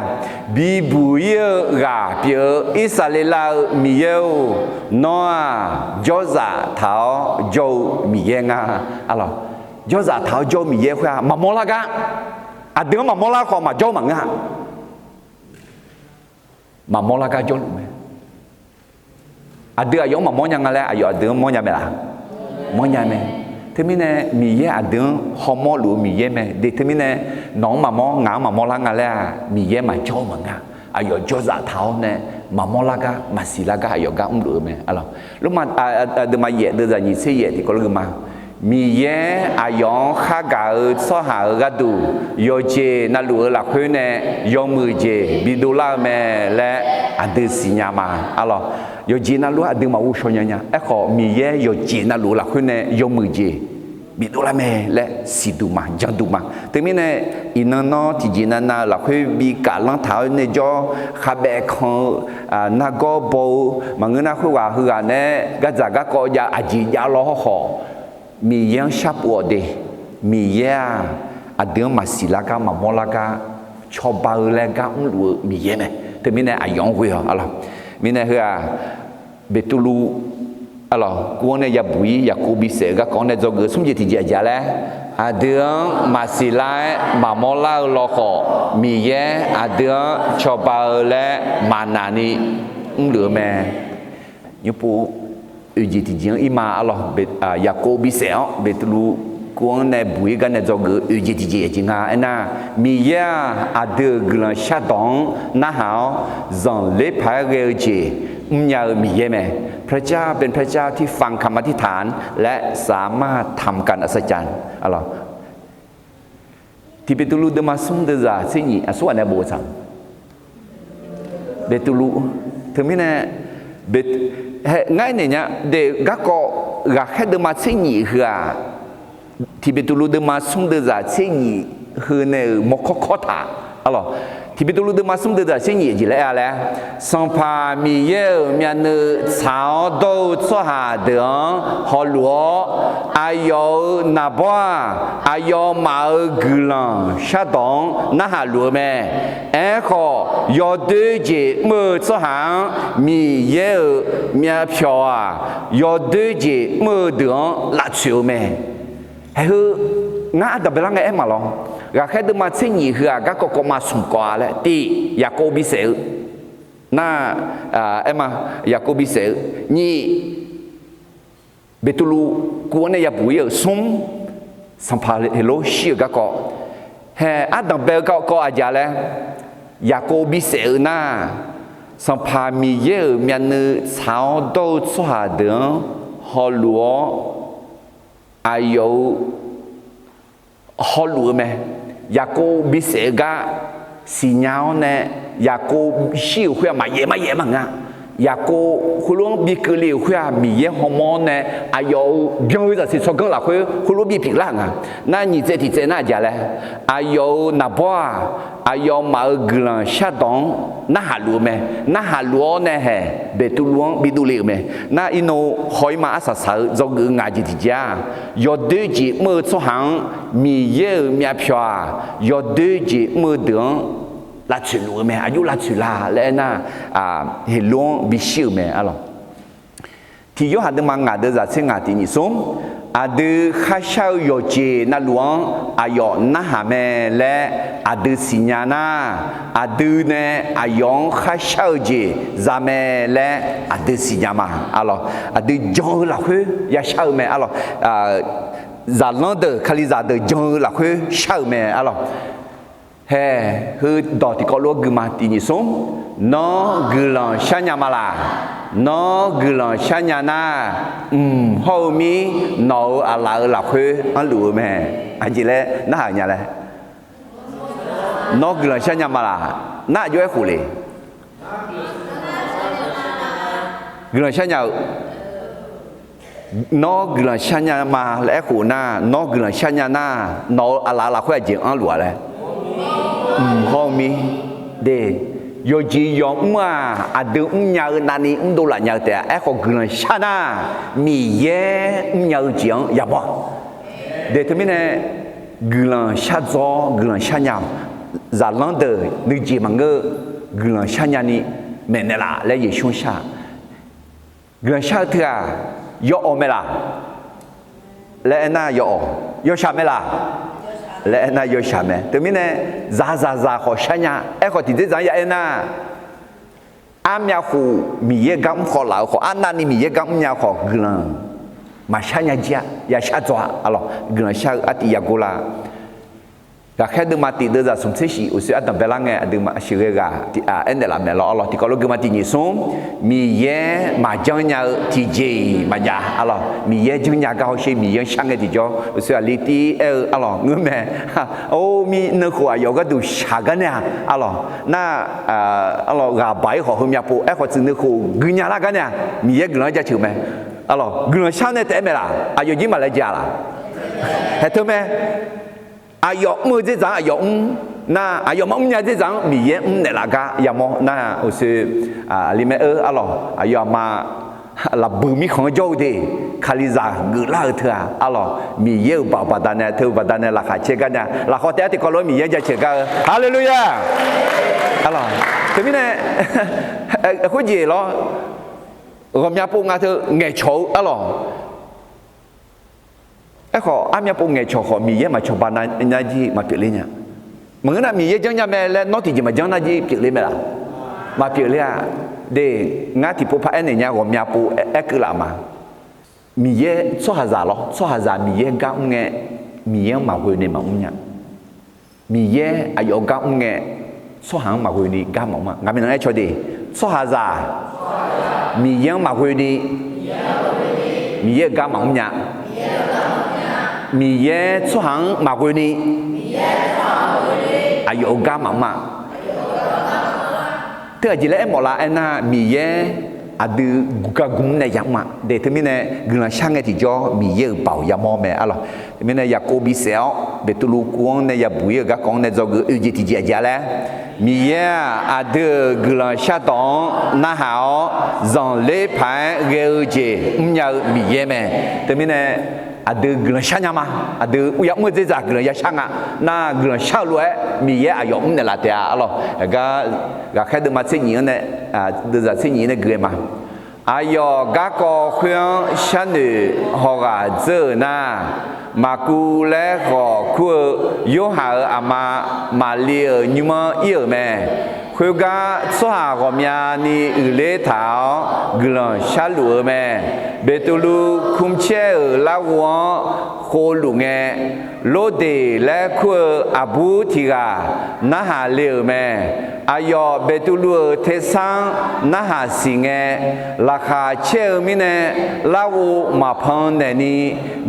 bibuq-ir-eu ghaq pyeuf-eu Irsaqleqlav-eu Miqyaer-or, nawr-aq, jawrzaq taq-awr jawr-eu Miqyaer nga. Arlawq, jawrzaq taq-awr jawr-eu Miqyaer khoer-aq maqmawr lar gar, aqdui-anr maqmawr lar khawf maqjawr maqngeur-a. Maqmawr lar gar jawrluf mae. Aqdui aqyawf-anr maqmawr nya nga laer aqyawf aqdui-anr mawr nya mae laf? Mawr nya mae. Teumirnae Miqyaer aqdui-anr hawmawr luf-eu Miqyaer mae de. Teumirnae nawq-anr maqmawr ngaq-anr maqmawr lar nga laer-aq, Miqyaer maqjawr-eu maqngeur-a. Aqyawf jawrzaq taq-awr nae maqmawr lar gar maqsiq lar gar aqyawf gar mrluf-eu mae. Lormav deuvma yaef deuvzaq nyiq tser yaef tiqkawv lor gui ma. Miqyaer aqyawf-anr khargaq-eu tsawrhaq-euq gharduq yawqjeq navluf-eu lafkhoer nae yawmuiq jeq bidov lar-eu mae laer aqdui siqnya ma. Arlawq, yawqjeq navluf-anr aqdui maqghov shaw nya nya. Aerkhawf Miqyaer yawqjeq navluf-eu lafkhoer nae yawmuiq jeq bidov lar mae laer siqduq ma, janduq ma. Teumirnae iqnan nawr tiqjeq navnav-eu lafkhoer bi kaflanr taq-awr nae jawr khavbaev kan-eu nargawr baw-eu maqngeur nar, khoerghaq heughaq nae gardzaq garkawv jav aqjeq jav law hawrkhawf, Miqyaer-anr sharpov-awq de. Miqyaer-aq, aqdui-anr maqsiq lar gar maqmawr lar gar cawba-eu laer gar mrluf-eu Miqyaer mae. Teumirnae aqyawf-anr ghoe-awq. Arlawq, mirnae heu-aq, Beqtuvluv, arlawq, kuv-anr nae yabuq-ir Yaqkov bisaef-eu garkawv-anr nae dzawgeuf-eu smr jeq tiqjeq aqjeq-a laer, aqdui-anr maqsiq lar-aer maqmawr lar-eu lawkhawf, Miqyaer aqdui-anr cawba-eu laer maqnaq ni mrluf-eu mae. Nymrpov oeq jeq tiqjeq-anr ir ma. Arlawq, Yaqkov bisaef-awr Beqtuvluv kuv-anr nae buq-ir gar nae dzawgeuf-eu oeq jeq tiqjeq aqjeq nga aernar, Miqyaer-aq, aqdui-euq guiqlanq shardawq-anr narhaq-awr, zanqler paq-aer ghae-eu jeq mrnya-eu Miqyaer mae. พระเจ้าเป็นพระเจ้าที่ฟังคำอธิษฐาน และสามารถทำการอัศจรรย์ Tiq Beqtuvluv deuvma smr deuvzaq tser nyif aqsurghaq nae bof-eu tsaq. Beqtuvluv, teumirnae, ngar aernaeq nya de, garkawv ghaqkhaer deuvma tser nyif heu-aq, Tiq Beqtuvluv deuvma smr deuvzaq tser nyif heu nae-euq mawrkawr kawr taq. Arlawq, Tiq Beqtuvluv deuvma smr deuvzaq tser nyif jeq laer aer-a laer, Sanqpaq Miqyaer-euq myavnuiv tsaq-awr dawr-eu tsawrhaq deuq-anr hawluf-awr, aqyawf-euq naqbawr-aq, aqyawfmaf-euq guiqlanq shardawq-anr narhaq luf-eu mae. Aerkhawf, yawdoer jeq mr-eu tsawrhaq-anr Miqyaer-euq myavpyawq-aq, yawdoer jeq mr-eu deuq-anr lavtsoeq-eu mae. Haeqheu, ngar ardanq baelar ngae aer maqlawr. Ghaqkhaer deuvma tser nyif heu-aq, garkawv kawv ma smq kawv-a laer, tiq, Yaqkov bisaef-eu. Nar, aer ma, Yaqkov bisaef-eu. Nyif, Beqtuvluv kuv-anr nae yabuq ir-euq smr, sanqpaq Heqlor shir-euq garkawv, hae ardanq bae-eu garkawv aqjeq laer, Yaqkov bisaef-eu nar, Sanqpaq Miqyaer-euq myavnuiv tsaq-awr dawr-eu tsawrhaq deuq-anr hawluf-awr, aqyawf-euq hawluf-eu mae. Yaqkov bisaef-eu gar siqnya-awr nae, Yaqkov shir-euq khoer-aq maqyaef maryaef maqnga. Yaqkov khoerlof-anr bi keuvle-euq khoer-aq, Miqyaer hawmawr-awr nae aqyawf-euq byan-eu zaqsiq tsawrganr lafkhoer khoerlof-aer bi pyeuflar-euq nga. Nar nyiq tsaev tiq tsaev nar aqjeq laer, aqyawf-euq naqbawr-aq, aqyawfmaf-euq guiqlanq shardawq-anr narhaq luf-eu mae. Narhaq luf-awr nae haeq Beqtuvluv-anr bidov le-euq mae. Nar irnov haw-ir ma arsaq saq-eu dzawgeuf-eu ngaq jeq tiqjeq-aq, yawdoer jeq mr-eu tsawrhaq-anr Miqyaer-euq myavpyawq-aq, yawdoer jeq mr-eu deuq-anr lavtsoeq luf-eu mae. Aqjox lavtsoeq la laer aernar, Heqlov-anr bishir-euq mae arlawq. Tiq Yorhaq deuvma ngaq deuv zaq tser ngaq tiq nyiq smr, aqdui kharshar-eu yawqjeq navluf-anr aqyawf narhaq mae laer aqdui siqnya nar, aqdui nae aqyawf-anr kharshar-eu jeq za mae laer aqdui siqnya ma arlawq. Aqdui jan-eu lafkhoer yashar-eu mae arlawq. Zaqlanr deuq, Kalizaq deuq jan-eu lafkhoer shar-euq mae arlawq. Hae, heudawq tiqkawv lof-aer guima tiq nyiq smr, Nawr guiqlanq sharnya ma laq? Nawr guiqlanq sharnya nar, mq hawr-eu mir nawq-euq aqlaf-euq lafkhoer anrluf-eu mae. Aqjeq laer narhaq-eu nya laer? Nawr guiqlanq sharnya ma laq? Nar aqjox-aer khof le? Guiqlanq sharnya-eu Nawr guiqlanq sharnya ma laer aerkhof nar, nawr guiqlanq sharnya nar, nawq-euq aqlaf-euq lafkhoer aqjeq anrluf-a laer? Mq hawr-eu mir. De, yawqjeq yawq mr-aq, aqdui mrnya-eu navni mrdov laf nya-eu taef-a. Aerkhawf guiqlanq shar nar, Miqyaer mrnya-eu jeq-anr yamawr-a. De, teumirnae guiqlanq shardzaw-awr guiqlanq sharnya-awq. Zaqlanr deuq nuijeq maqngeur-eu guiqlanq sharnya ni maeqnaeq laf laer Yeqsur-anr shar-a. Guiqlanq shar-eu teu-aq, yawawq mae laq? Laer aernar yawawq. Yawshaq mae laq? Laer aernar yawshaq mae. Teumirnae zaqzaqzaq khawf sharnya. Aerkhawf tiqdzerdzaq-anr ya aernar, armyav khof Miqyaer gar mr khawf laf-eu khawf, arnavni Miqyaer gar mrnya khawf guiqlanq maqshar nya jir-a, yashar dzaw-a arlawq. Guiqlanq shar-eu artiv yagor lar. Ghaqkhaer deuvma tiq deuvzaq smq tser shif uqshoe ardanq baelar ngae aqduimaf sheuqghae ghaq aernaeq laf mae lawr arlawq. Tiqkawv lof guima tiq nyiq smr, Miqyaer maqjanr nya-eu tiqjeq-iq maqjav arlawq. Miqyaer janrnya gar hawsher Miqyaer-anr shar ngae tiqjawr uqshoe aqli tir aer-eu arlawq ngeurmae. Or, mir nuikhof aqyawf gharduq shaq gar nae-aq arlawq nar, arlawq ghaq baq-ir khawf heumyav pov aerkhawf tsuif nuikhof guinya lar gar nae-aq Miqyaer guiqlanq-anr jaceuq mae. Arlawq guiqlanq shar nae taef-aer mae laq? Aqyawf jir maqlaejae laq? Haeq teu mae. Aqyawf mr-eu dzerdzaq-anr aqyawf mr nar, aqyawf maqmr nya dzerdzaq-anr Miqyaer mrnaeq laf gar yamawr nar, uqshoe aqli mae-eu arlawq aqyawf aqma lafbuiq mirkhanq-anr jawr-eu de, Kalizaq geuflar-eu teu-aq arlawq Miqyaer-euq baoq baqdanae teu-eu baqdanae laqkhaq caer gar nae lafkhawf taef-aer tiqkawv lof-aer Miqyaer-anr jaceuq gar-eu haleluya. Arlawq teumirnae khoerjeq lawr, ghawqmya pov nga teu ngaeqcawq-eu arlawq. Aerkhawf armyav pov ngaeqcawq khawf Miqyaer maqcawba nar jir maqpyeuf ler nya. Maqngeur nar Miqyaer janrnya mae laer nawr tiqjeq maqjanr nar jir pyeufler mae laq? Maqpyeuf ler-a. De, ngar tiqpov par aernaeq nya ghawqmya pov aerkeuv laf ma. Miqyaer tsawrhaqzaq lawr, tsawrhaqzaq Miqyaer gar mr ngae Miqyaer-anr maqghoe ni maqmr nya. Miqyaer aqyawf gar mr ngae tsawrhaq-anr maqghoe ni gar maqmr-a. Ngaq minav aer caw de, tsawrhaqzaq Miqyaer-anr maqghoe ni Miqyaer-euq gar maqmr nya. Miqyaer tsawrhaq-anr maqghoe ni aqyawf-euq gar maqmr-a. Teu aqjeq laer aermawf lar aernar, Miqyaer aqdui gar gu mr nae yamr-a. De teumirnae guiqlanq shar ngae tiqjawr Miqyaer-euq baoq yamawr mae arlawq. Teumirnae Yaqkov bisaef-awr Beqtuvluv kuv-anr nae yabuq-ir-euq garkawv-anr nae dzawgeuf oe jeq tiqjeq aqjeq-a laer, Miqyaer-aq aqdui-euq guiqlanq shardawq-anr narhaq-awr zanqler paq-aer ghae-eu jeq mrnya-eu Miqyaer mae. Teumirnae aqdui guiqlanq shar nya ma. Aqdui uryamr-eu dzerdzaq guiqlanq yashar nga. Nar guiqlanq shar-eu lof-aer Miqyaer aqyawf mrnaeq laf taef-a arlawq. Aqgar ghaqkhaer deuvma tser nyif-anr nae, deuvzaq tser nyif nae gui-aer ma. Aqyawf garkawv khoer-anr sharnoeq hawghaq dzeur-euq nar, Maqkuv laer khawf kur-eu Yorhaq-euq aqma Maqli-euq nymr-anr ir-euq mae. Khoergar tsawrhaq ghawqmyani uiqler taq-awr guiqlanq sharluf-eu mae. Beqtuvluv kumrcaer-euq larghov-anr khovluf ngae, Lordeq laer kur-eu aqbur tiq ghaq narhaq le-euq mae. Aqyawf Beqtuvluv-euq tersar-anr narhaq siq ngae, laqkhaq caer-eu mirnae larghov maqpan naeqni,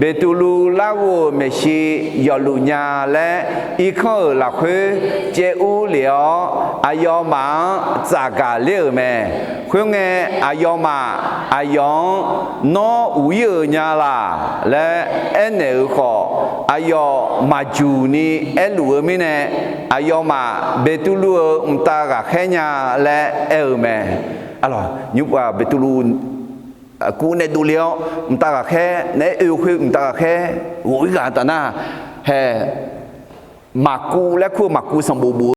Beqtuvluv larghov-euq maeqshi yawfluf nya laer irkanr-euq lafkhoer caev urlef-awr, aqyawfmaf-anr tsafgaq ler-euq mae. Khoerngae, aqyawfmaf aqyawf-anr Nawr uq ir-euq nya laq? laer aernaeq-euq khawf, aqyawf maqjuq ni aerluf-eu mirnae, aqyawfmaf Beqtuvluv-euq mqtav ghaqkhaer nya laer aer-eu mae. Nymr, Beqtuvluv kuv nae dovle-awr mqtav ghaqkhaer naeq-aer oe-eu khoer mqtav ghaqkhaer ghof ir ghaq taf nar, hae, Maqkuv laer kur-eu Maqkuv sanqbof bof